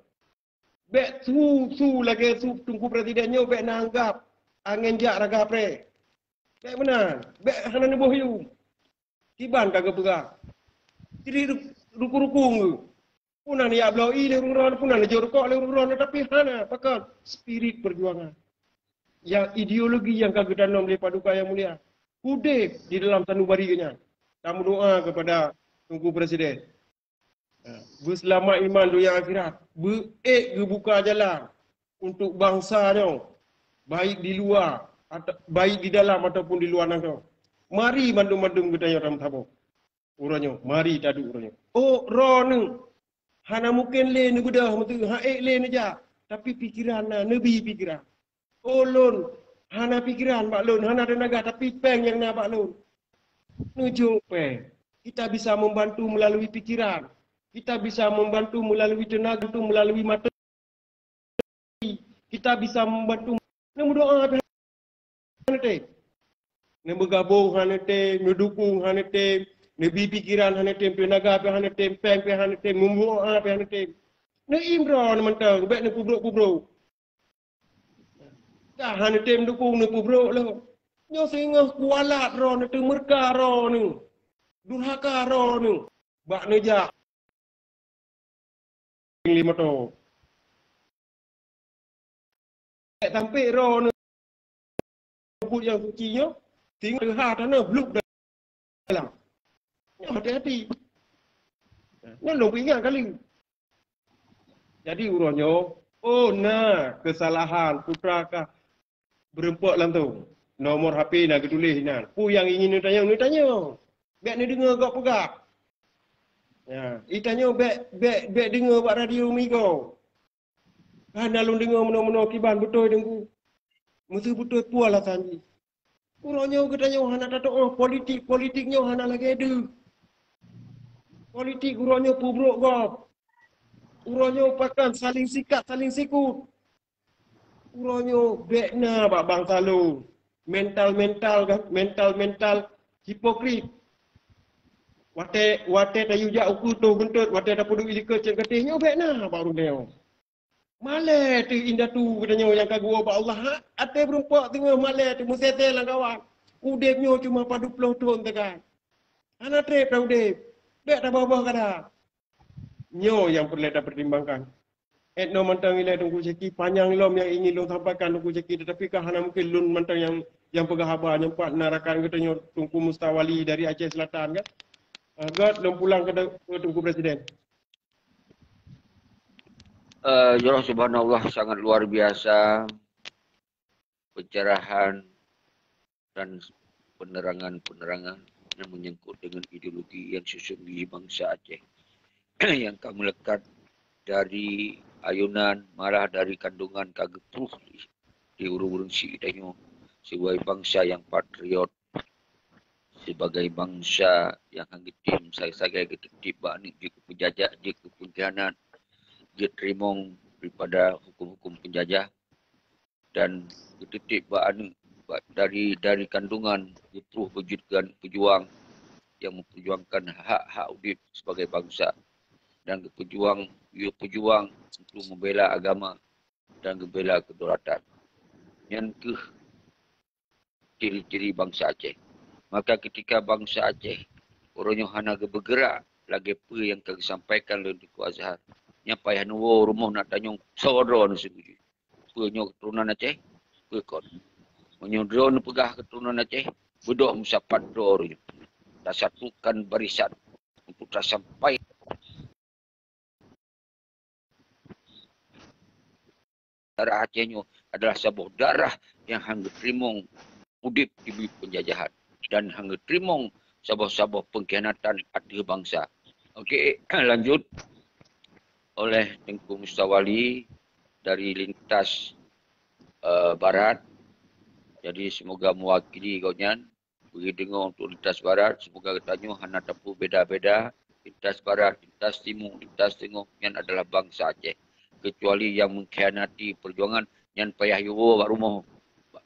Bék su, su lagée su Teungku Presiden nyoe bék na anggab angén jak raga pré. Bék meunan, bék hana neuboh yum. Kiban ka geupeugah. Jadi ruku-ruku ngeu. Puna neujak bloe ié lé ureuëng droe, puna neujok rukok lé ureuëng droe, tapi hana pakon spirit perjuangan. Yang ideologi yang ka geutanom lé Paduka Yang Mulia. Udeb di dalam sanubari geuh nyan. Tameudoa kepada Teungku Presiden. Beuseulamat iman donya akhirat, beuék geubuka jalan untuk bansa nyoe, baik di luwa, baik di dalam ataupun di luwa nanggroe. Mari mandum-mandum geutanyoe tameusaboh uroe nyoe, mari taduek uroe nyoe. Oh, droeneuh hana mungken lé neubeudôh meuteue, han ék lé neujak, tapi pikeran na, neubi pikeran. Oh lôn hana pikeran bak lôn, hana teunaga, tapi péng nyang na bak lôn. Neujok péng. Kita bisa membantu melalui pikiran. Kita bisa membantu melalui tenaga, melalui mata. Kita bisa membantu. Neumeudoa pih hana tém. Neumeugaboh hana tém, neudukong hana tém, neubi pikeran hana tém, teunaga pih hana tém, péng pih hana tém, neumeudoa pih hana tém. Neuimroe mantong, bék neupeubrok-peubrok. Ka hana tém dukong neupeubrok lom. Nyoe singoh kualat droeneuh, teumeurka droeneuh, durhaka droeneuh bak neujak limoto. Sampai droeneuh buet nyang suci nyoe, singoh teuha tanoh bluek dalam. Nyoe hati-hati. Nyoe lôn peuingat kali. Jadi uroe nyoe, oh na keusalahan putra ka beureumpok lantong. Nomor H P na geutuléh inan. Peue nyang ingin neutanyong, neutanyong. Bék neudeungoe gob peugah. Ya, itanyoe bék, bék, bék deungoe bak radio Migo. Hana lôn deungoe meunoe-meunoe kiban beutôi Teungku. Meuseu beutôi peue alasan jih. Uroe nyoe geutanyoe hana tatu'oh politik, politik nyoe hana lagée deuh. Politik uroe nyoe peubrok gob. Uroe nyoe pakon saling sikat, saling sikut. Uroe nyoe bék na bak bansa lôn mental-mental kan, mental-mental hipokrit. Watée, watée tayue jak ukeue toh beuntot, watée tapeuduek likot cit gatéh nyoe bék na bak ureuëng tanyoe. Malée teuh indatu geutanyoe nyang ka geuwoe bak Allah, ha? Até beureumpok teungoh malée teuh meuseuté lam kawan. Udeb nyoe cuma padub ploh thon teuka. Hana treb taudeb. Bék tabah-bah kada. Nyoe nyang peureulée tapeutimbangkan. Etno mantong ilée Teungku Syeki, panyang lom nyang ingin lôn sampaikan Teungku Syeki, tetapi ka hana mungkin lôn mantong nyang, nyang peugah haba nyang pat na rakan geutanyoe Teungku Mustawali dari Aceh Selatan kan. Ah, göt lôn pulang ke Teungku Presiden. Uh, ya Allah, subhanallah, sangat luar biasa pencerahan dan penerangan-penerangan yang menyangkut dengan ideologi yang sesungguhnya bangsa Aceh yang ka melekat dari ayunan, malah dari kandungan ka geupuh di ureuëng-ureuëng si tanyoe sebagai bangsa yang patriot, sebagai bangsa yang hang geutem sagai-sagai geuteunteb bak aneuk jeuet keu peunjajah, jeuet keu peungkhianat, jeuet teurimong daripada hukum-hukum peunjajah dan geuteunteb bak aneuk dari dari kandungan geupuh beujeuet keu aneuk peujuang yang memperjuangkan hak-hak udeb sebagai bangsa dan geupeujuang, geupeujuang untuk membela agama dan membela kedaulatan. Nyan keuh ciri-ciri bangsa Aceh. Maka ketika bangsa Aceh uroe nyoe hana geubeugerak lagée peue nyang ka geusampaikan lé Teungku Azhar, nyan payah neuwoe rumoh na tanyong soe droe neuh sibuju. Peue nyoe keuturonan Aceh? Peue kon? Meunyoe droe neupeugah keuturonan Aceh, beudôh meusapat droe nyoe. Tasatukan barisan untuk tasampai darah Aceh nyoe adalah saboh darah nyang hang geuteurimong udeb di beuet peunjajahan dan hang geuteurimong saboh-saboh peungkhianatan ateueh bangsa. Oke, lanjut oleh Teungku Mustawali dari lintas uh, barat. Jadi semoga mewakili gobnyan bagi deungoe untuk lintas barat, semoga geutanyoe hana tapeubeda-beda lintas barat, lintas timu, lintas teungoh, nyan adalah bangsa Aceh. Kecuali yang mengkhianati perjuangan, nyan payah yuwoe bak rumoh.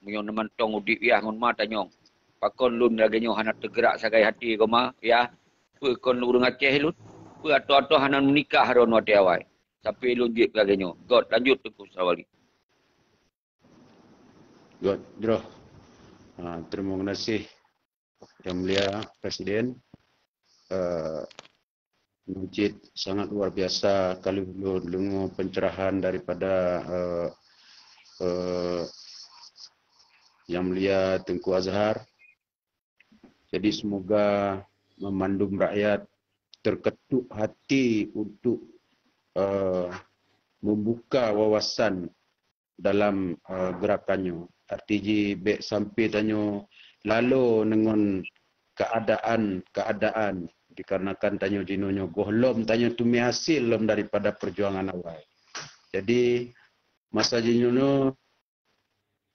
Meunyoe neumantong udeb yah ngon ma tanyong. Pakon lôn lagée nyoe hana teugerak sagai hati koma yah? Peue kon ureuëng Aceh lôn? Peue atoe-atoe hana meunikah droen watée awai? Sampai lôn jeuet lagée nyoe. Göt lanjut Teungku Mustawali. Göt droe. Ha, terima kasih Yang Mulia Presiden. Uh, Masjid sangat luar biasa kalau lôn deungoe pencerahan daripada uh, uh, Yang Mulia Teungku Azhar. Jadi semoga memandum rakyat terketuk hati untuk uh, membuka wawasan dalam uh, gerakan nyoe. Arti ji bék sampai tanyoe lalo deungon keadaan-keadaan dikarenakan tanyoe jinoe nyoe gohlom tanyoe teumé hasil lom daripada perjuangan awai. Jadi masa jinoe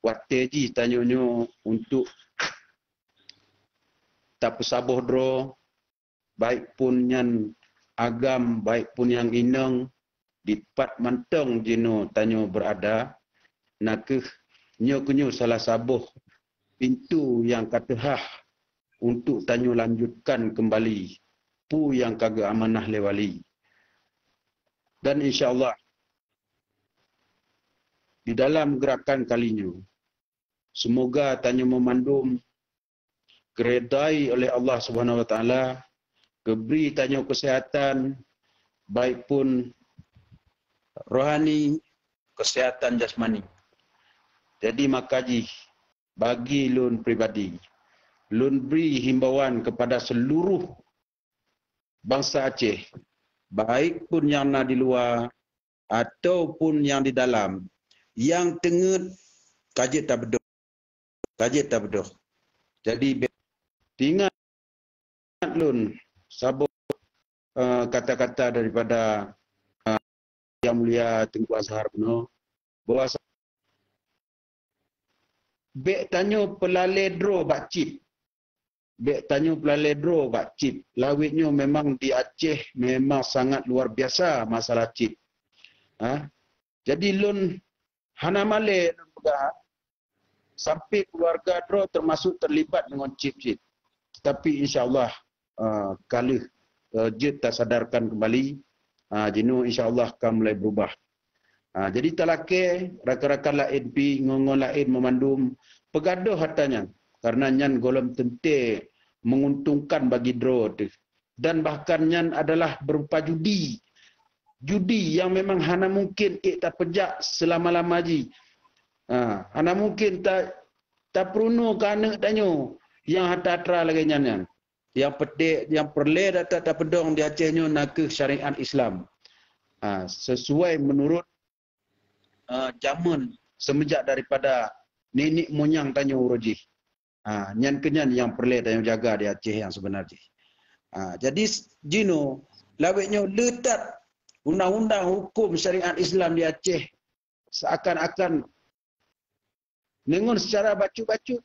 watée jih tanyoe nyoe untuk tapeusaboh droe baik pun nyan agam, baik pun nyang inong, dipat mantong jinoe tanyoe beurada, na kheueh nyoe keunyoe salah saboh pintu nyang ka teuhah untuk tanyoe lanjutkan keumbali peue nyang ka geuamanah lé wali. Dan insya Allah di dalam gerakan kali nyoe, semoga tanyoe meumandum geuridai oleh Allah Subhanahu Wa Taala, geubri tanyoe keuseuhatan baik pun rohani, keuseuhatan jasmani. Jadi maka jih bagi lôn pribadi, lôn bri himbauan kepada seluruh bansa Aceh, baik pun nyang na di luwa ataupun nyang di dalam, nyang teungeut ka jeuet tabeudôh. Ka jeuet tabeudôh. Jadi, teuingat lôn saboh uh, kata-kata daripada uh, Yang Mulia Teungku Azhar bunoe bahwa bék tanyoe peulalé droe bak chip. Bék tanyoe peulalé droe bak chip. Lawét nyoe memang di Aceh memang sangat luar biasa masalah chip. Ha? Jadi lôn hana malée lôn peugah sampai keluarga droe termasuk terlibat dengan chip-chip. Tapi insya-Allah ah, ka lheueh, eh, jeuet tasadarkan keumbali, ah, jinoe insya Allah ka mulai beurubah. Ah, jadi talakée rakan-rakan laén pih ngon-ngon laén meumandum peugadôh atra nyan, kareuna nyan gohlom teuntée menguntungkan bagi droe teuh. Dan bahkan nyan adalah berupa judi. Judi nyang memang hana mungken ék tapeujak seulama-lama jih. Ha, hana mungken ta-, tapeurunoe keu aneuëk tanyoe nyang atra-atra lagée nyan nyan. Nyang peureulée, nyang peureulée atra tapeudong di Aceh nyoe nakeuh syariat Islam. Ha, sesuai menurut, eh, jameun seumeujak daripada nenek moyang tanyoe uroe jih. Ha, nyan keuh nyan nyang peureulée tanyoe jaga di Aceh nyang seubeuna jih. Ha, jadi s-, jinoe lawét nyoe le that undang-undang huköm syariat Islam di Aceh seakan-akan deungon secara bacut-bacut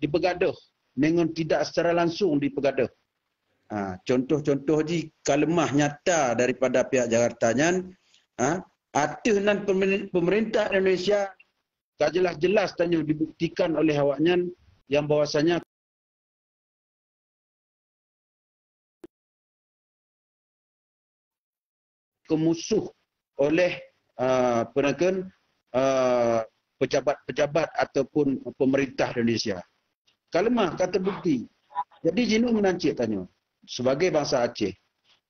dipeugadôh, deungon tidak secara langsung dipeugadôh. Ha, contoh-contoh jih ka leumah nyata daripada pihak Jakarta nyan, ha, ateueh nan pemerin-, pemerintah Indonesia ka jelas-jelas tanyoe dibuktikan oleh awaknyan nyang bahwasanya keumusoh oleh, ah, peue nakeuh, ah, pejabat-pejabat ataupun pemerintah Indonesia. Ka leumah, ka teubukti. Jadi jinoe meunan cit tanyoe sebagai bansa Aceh.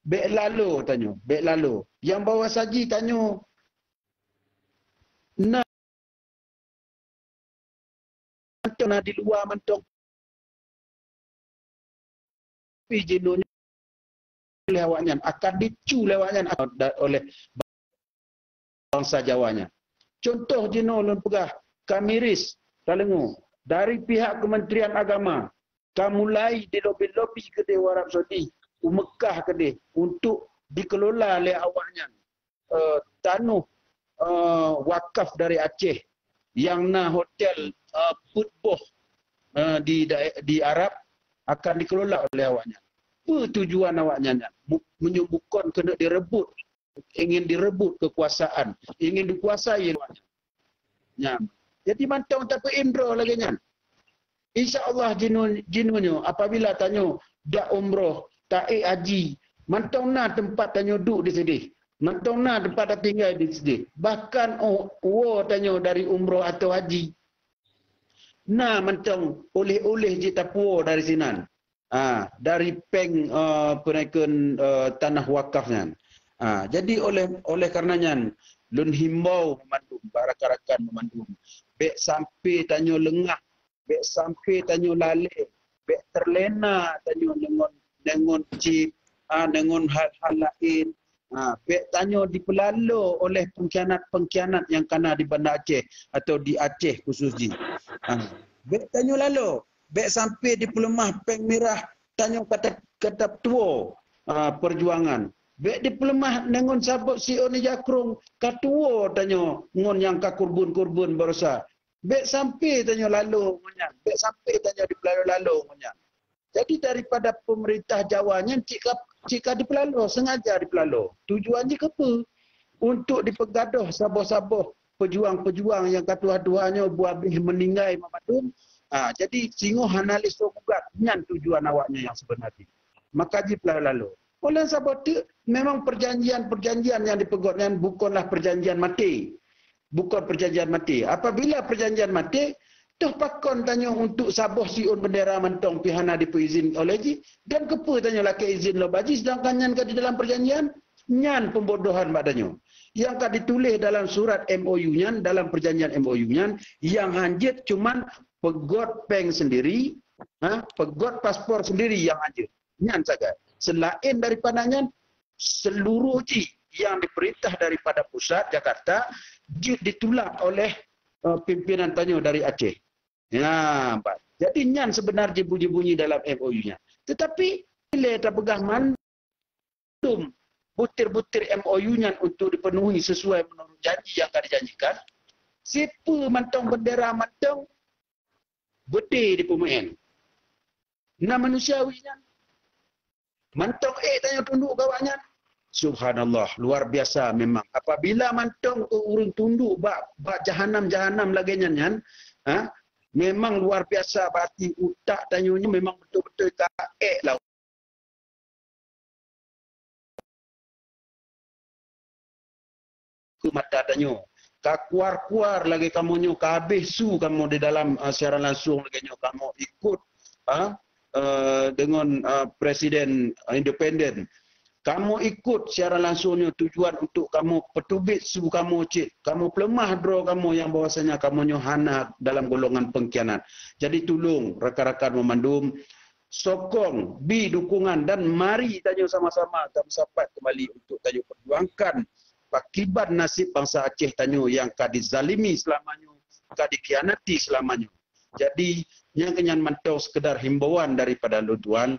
Bék lalo tanyoe, bék lalo. Nyang bahwa saji tanyoe na mantong na di luwa mantong. Tapi jinoe nyoe oleh awaknyan, akan dicu lé awaknyan oleh bansa Jawa nyan. Contoh jinoe lôn peugah, ka miris, ka leungoe. Dari pihak Kementerian Agama, ka mulai dilobi-lobi keudeh u Arab Saudi, u Meukah keudeh, untuk dikelola lé awaknyan, eh, tanoh, eh, wakaf dari Aceh nyang na hotel, eh, peuet boh, eh, di dae-, di Arab akan dikelola oleh awaknyan. Peue tujuan awaknyan nyan? Bu-, meunyoe bukon keuneuk direbut, ingin direbut kekuasaan, ingin dikuasai awaknyan. Nyan. Jadi mantong tapeuimroe lagée nyan. Insya Allah jinoe, jinoe nyoe apabila tanyoe dak umroh, taék haji, mantong na teumpat tanyoe duek di sideh. Mantong na teumpat tatinggai di sideh. Bahkan oh, woe tanyoe dari umroh atau haji, na mantong oleh-oleh jih tapuwoe dari sinan. Ah, dari péng, eh, peue nakeuh, eh, tanah wakaf nyan. Ah, jadi oleh, oleh karena nyan, lôn himbau meumandum, bak rakan-rakan meumandum, bék sampai tanyoe leungah, bék sampai tanyoe lalée, bék teulena tanyoe deungon, deungon chip, ah, deungon hal-hal laén. Ha, bék tanyoe dipeulalo oleh pengkhianat-pengkhianat nyang kana di Banda Aceh atau di Aceh khusus jih. Ha, bék tanyoe lalo, bék sampai dipeuleumah péng mirah tanyoe ka ta-, ka tatuwoe, ha, peujuangan. Bék dipeuleumah deungon sabab siôn ija krông ka tuwoe tanyoe ngon nyang ka kurban-kurban baroesa. Bék sampai tanyoe lalo ngon nyan, bék sampai tanyoe dipeulalo-lalo ngon nyan. Jadi daripada pemerintah Jawa nyan cit ka, cit ka dipeulalo, sengaja dipeulalo. Tujuan jih keupeue? Untuk dipeugadôh saboh-saboh peujuang-peujuang nyang ka tuha-tuha nyoe buah bih meuninggai mandum. Ha, jadi singoh hana lé soe gugat, nyan tujuan awaknyan nyang seubeuna jih. Maka jipeulalo-lalo. Oleh sabab teuk, memang perjanjian-perjanjian nyang dipeugét nyan bukanlah perjanjian maté. Bukon perjanjian maté. Apabila perjanjian maté, toh pakon tanyoe untuk saboh siôn bendera mantong pih hana dipeuizin oleh jih? Dan keupeue tanyoe lakée izin lom bak jih sedangkan nyan ka di dalam perjanjian? Nyan pembodohan bak tanyoe. Nyang ka dituléh dalam surat M O U nyan, dalam perjanjian M O U nyan, nyang hanjeuet cuman peugét péng sendiri, ha, peugét paspor sendiri nyang hanjeuet. Nyan sagai. Selaén daripada nyan, seluruh jih nyang diperintah daripada pusat Jakarta jeuet ditulak oleh, eh, pimpinan tanyoe dari Aceh. Ya, ba-, jadi nyan sebenar jih bunyi-bunyi dalam M O U nyan. Tetapi bila tapeugah mandum butir-butir M O U nyan untuk dipenuhi sesuai menurut janji nyang ka dijanjikan, sipeue mantong bendera mantong beudé dipeumeu'en. Na manusiawi nyan. Mantong ék tanyoe tunduk keu awaknyan. Subhanallah, luar biasa memang. Apabila mantong ureuëng tunduk bak, bak jahanam-jahanam lagée nyan nyan, ha, memang luar biasa berarti utak tanyoe nyoe memang betul-betul ka ék lah. keu mata tanyoe. Ka kuar-kuar lagée kamoe nyoe, ka habéh su kamoe di dalam, eh, siaran langsung lagée nyoe, kamoe ikut, ah, eh, deungon, eh, presiden independen. Kamoe ikut siaran langsung nyoe tujuan untuk kamoe peuteubiet su kamoe cit, kamoe peuleumah droe kamoe nyang bahwasanya kamoe nyoe hana dalam golongan pengkhianat. Jadi tulông rakan-rakan meumandum, sokong, bi dukungan dan mari tanyoe sama-sama tameusapat keumbali untuk tanyoe perjuangkan pakiban nasib bansa Aceh tanyoe nyang ka dizalimi seulama nyoe, ka dikhianati seulama nyoe. Jadi, nyang keunyan mantong sekedar himbauan daripada lôn tuan.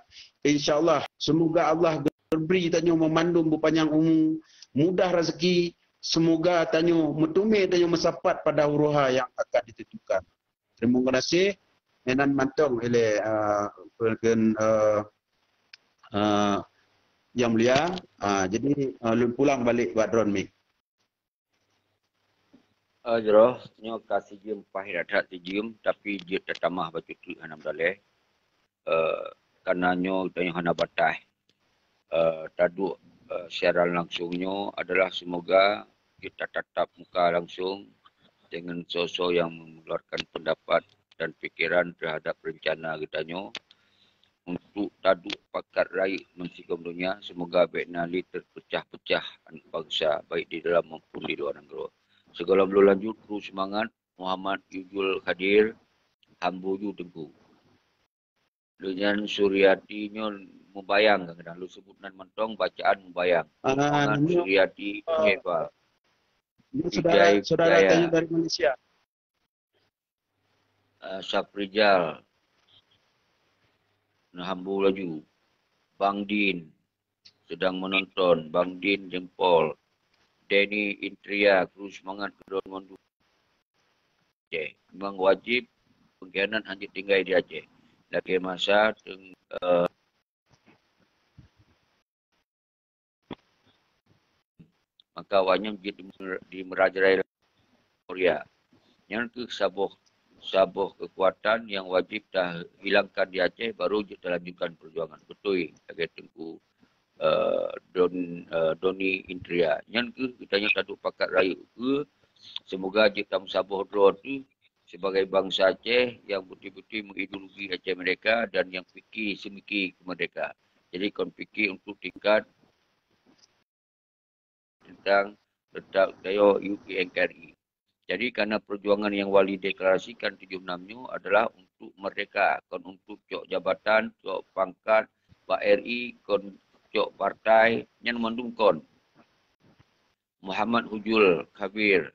InsyaAllah, semoga Allah geubri tanyoe meumandum beupanyang umu, mudah rezeki, semoga tanyoe meuteumé tanyoe meusapat pada uroha nyang akan ditentukan. Terima kasih. Nyan mantong ilée, uh, uh, uh, Yang Mulia. Uh, jadi, uh, lôn pulang balik bak drone mic. Eh, jroh, nyoe ka sijeuem paih that-that sijeuem, tapi jeuet tatamah bacut teuk hana meudaleh. Eh, karena nyoe tanyoe hana bataih. Eh, taduek, eh, siaran langsung nyoe adalah semoga kita tatap muka langsung dengan soe-soe yang mengeluarkan pendapat dan pikiran terhadap rencana geutanyoe untuk taduek pakat rayeuk meusigom donya, semoga bék na lé teupeucah-peucah aneuëk bansa, baik di dalam maupun di luwa nanggroe. Sigohlom lôn lanjut, kru seumangat, Muhammad Yujul Khadir, Hambo ju Teungku. Lheueh nyan Suryati nyoe mubayang kadang-kadang lôn seubut nan mantong bacaan mubayang. Ah, Muhammad nyoe, Suryati, ah, Heba. Nyoe saudara, Hidayat saudara Jaya. Tanyoe dari Malaysia. Ah, Syafrijal. Nah, Hambo laju. Bang Din sedang menonton. Bang Din jempol. Denny Intria, kru seumangat keudroe mandum. Aceh. Memang wajib pengkhianat hana tinggai di Aceh. Lagée masa teng-, eh, maka awaknyan jeuet di, di meurajerai Korea. Nyan kheueh saboh, saboh keukuatan nyang wajéb tahilangkan di Aceh, baru jeuet talanjutkan peujuangan. Beutôi lagée Teungku, eh, Don, eh, Doni Indria. Nyan kheueh geutanyoe taduek pakat rayeuk keu, semoga jeuet tameusaboh droe teuh sibagai bansa Aceh nyang beutôi-beutôi meuideologi Aceh Merdeka dan nyang pike seumike keu merdeka. Jadi kon pike untuk tingkat tentang letak dayoh U P N K R I. Jadi, karena perjuangan nyang Wali deklarasikan tujoh enam nyoe adalah untuk merdeka, kon untuk cok jabatan, cok pangkat, bak R I, kon cok partai, nyan mandum kon. Muhammad Hujul Kabir,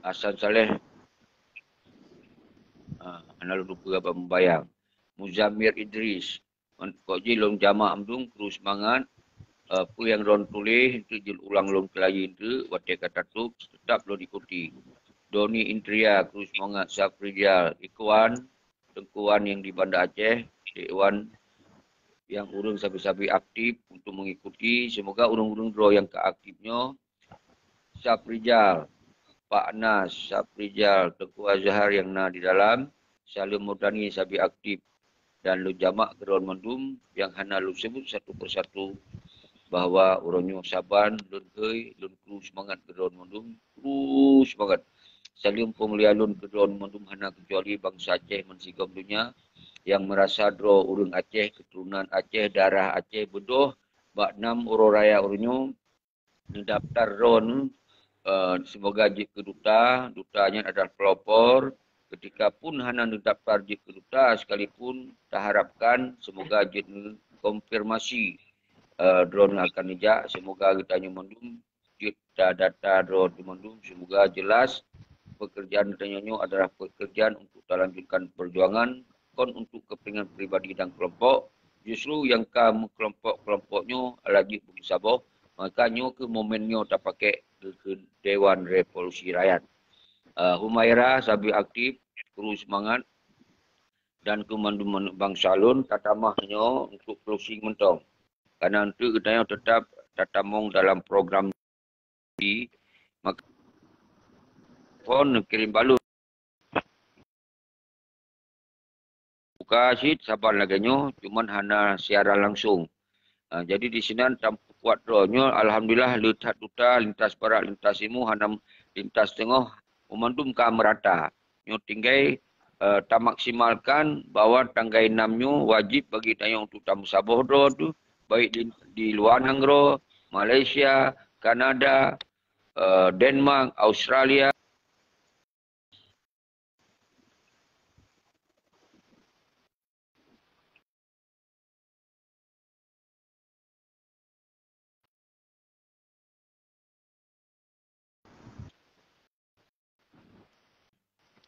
Hasan Saleh, ah, hana lôn lupa abang Bayang, Muzamir Idris, kok jih lôn jamak mdung, kru seumangat. Eh, peue nyang lôn tuléh, eunteuk jeuet ulang lôn keulayi eunteuk, watée ka tatôb, teutap lôn ikuti. Doni Indria, kru seumangat, Safrijal, Ikhwan, Teungku Wan nyang di Banda Aceh, Dek Wan nyang ureuëng sabe-sabe aktif untuk mengikuti. Semoga ureuëng-ureuëng droe nyang ka aktif nyoe, Safrijal, Pak Nas, Safrijal, Teungku Azhar nyang na di dalam, Salim Murdani sabe aktif, dan lôn jamak keudroe mandum nyang hana lôn seubut satu persatu, bahwa uroe nyoe saban lôn kheun, lôn kru seumangat keudroe mandum, kru seumangat. Saleuem peumulia lôn keudroe mandum hana keucuali bansa Aceh meusigom donya nyang meurasa droe ureuëng Aceh, keuturonan Aceh, darah Aceh, beudôh bak nam uroe raya uroe nyoe, neudaftar droe nyoe, eh, semoga jeuet keu duta, duta nyan adalah pelopor. Ketika pun hana neudaftar jeuet keu duta, sekalipun taharapkan semoga jeuet neukonfirmasi, eh, droe nyoe akan neujak. Semoga geutanyoe mandum jeuet tadata droe teuh mandum, semoga jelas pekerjaan geutanyoe nyoe adalah pekerjaan untuk talanjutkan perjuangan, kon untuk kepentingan pribadi dan kelompok. Justru nyang ka meukelompok-kelompok nyoe adalah jeuet beumeusaboh, maka nyoe kheueh momen nyoe tapakék keu, keu Dewan Revolusi Rakyat. Eh, Humaira sabe aktif, kru seumangat, dan keu mandum bansa lôn, tatamah nyoe untuk closing mantong. Karena eunteuk geutanyoe teutap tatamong dalam program di, maka phon kirém balon. Buka cit saban lagée nyoe, cuman hana siaran langsung. Ah, jadi di sinan tam-, kuat droe. Nyoe alhamdulillah le that duta lintas barat, lintas timu, hana lintas teungoh, mandum ka meurata. Nyoe tinggai, eh, tamaksimalkan bahwa tanggai enam nyoe wajib bagi tanyoe untuk tameusaboh droe tu, baik di, di luwa nanggroe, Malaysia, Kanada, eh, Denmark, Australia.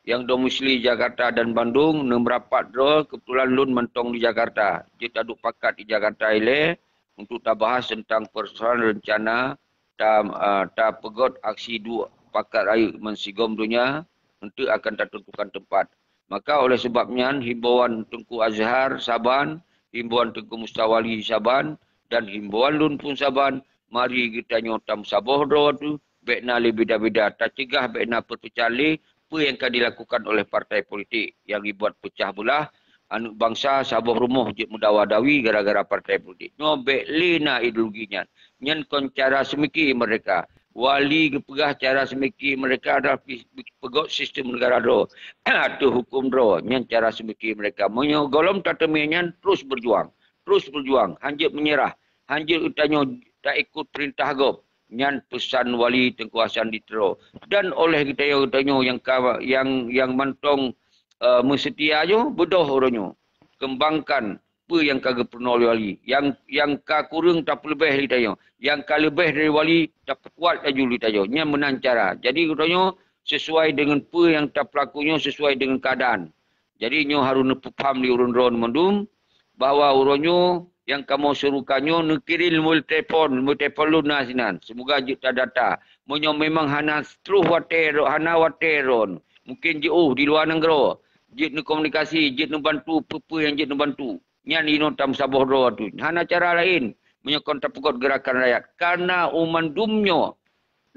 Nyang domisili Jakarta dan Bandung, neumeurapat droe, keubeutulan lôn mantong di Jakarta. Jeuet taduek pakat di Jakarta ilée untuk tabahas teuntang peursoalan reuncana ta-, a, tapeugot aksi duek pakat rayeuk meusigom donya, eunteuk akan tateuntukan teumpat. Maka oleh sabab nyan, himbauan Teungku Azhar saban, himbauan Teungku Mustawali saban, dan himbauan lôn pun saban, mari geutanyoe tameusaboh droe tu, bék na lé beda-beda, tacegah bék na peupeucah lé peue nyang ka dilakukan oleh partai politik nyang dibuat peucah beulah, aneuk bansa saboh rumoh jeuet meudawa-dawi gara-gara partai politik. Nyoe bék lé na ideologi nyan. Nyan kon cara seumiki meureka. Wali geupeugah cara seumiki meureka adalah pi-, pi-, peugot sistem negara droe ateueh huköm droe. Nyan cara seumiki meureka. Meunyoe gohlom tateumé nyan, terus beujuang. Terus beujuang. Hanjeuet meunyeurah. Hanjeuet geutanyoe taikot peurintah gob. Nyan peusan Wali Teungku Hasan di Tiro. Dan oleh geutanyoe-geutanyoe nyang ka, nyang, nyang mantong, eh, meuseutia nyoe, beudôh uroe nyoe. Keumbangkan peue nyang ka geupeurunoe lé Wali. Nyang, nyang ka kureueng tapeuleubeh lé tanyoe. Nyang ka leubeh dari Wali tapeukuat laju lé tanyoe. Nyan meunan cara. Jadi geutanyoe sesuai deungon peue nyang tapeulaku nyoe sesuai deungon keuadaan. Jadi nyoe harôh neupeupaham lé ureuëng droeneuh mandum bahwa uroe nyoe nyang kamoe seuruka nyoe neukirém meuleutelepon, meuleutelepon lôn na sinan. Seumoga jeuet tadata. Meunyoe memang hana troh watée droe, hana watée droe, mungken jiôh di luwa nanggroe, jeuet neukomunikasi, jeuet neubantu peue-peue nyang jeuet neubantu. Nyan inoe tameusaboh droe tu. Hana cara laén meunyoe kon tapeugot geurakan rakyat. Karena u mandum nyoe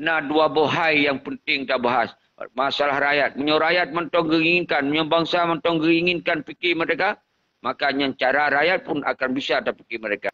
na dua boh hai nyang peunteng tabahas. Masalah rakyat. Meunyoe rakyat mantong geuinginkan, meunyoe bansa mantong geuinginkan pike meurdeka, maka nyan cara rakyat pun akan bisa tapike meurdeka.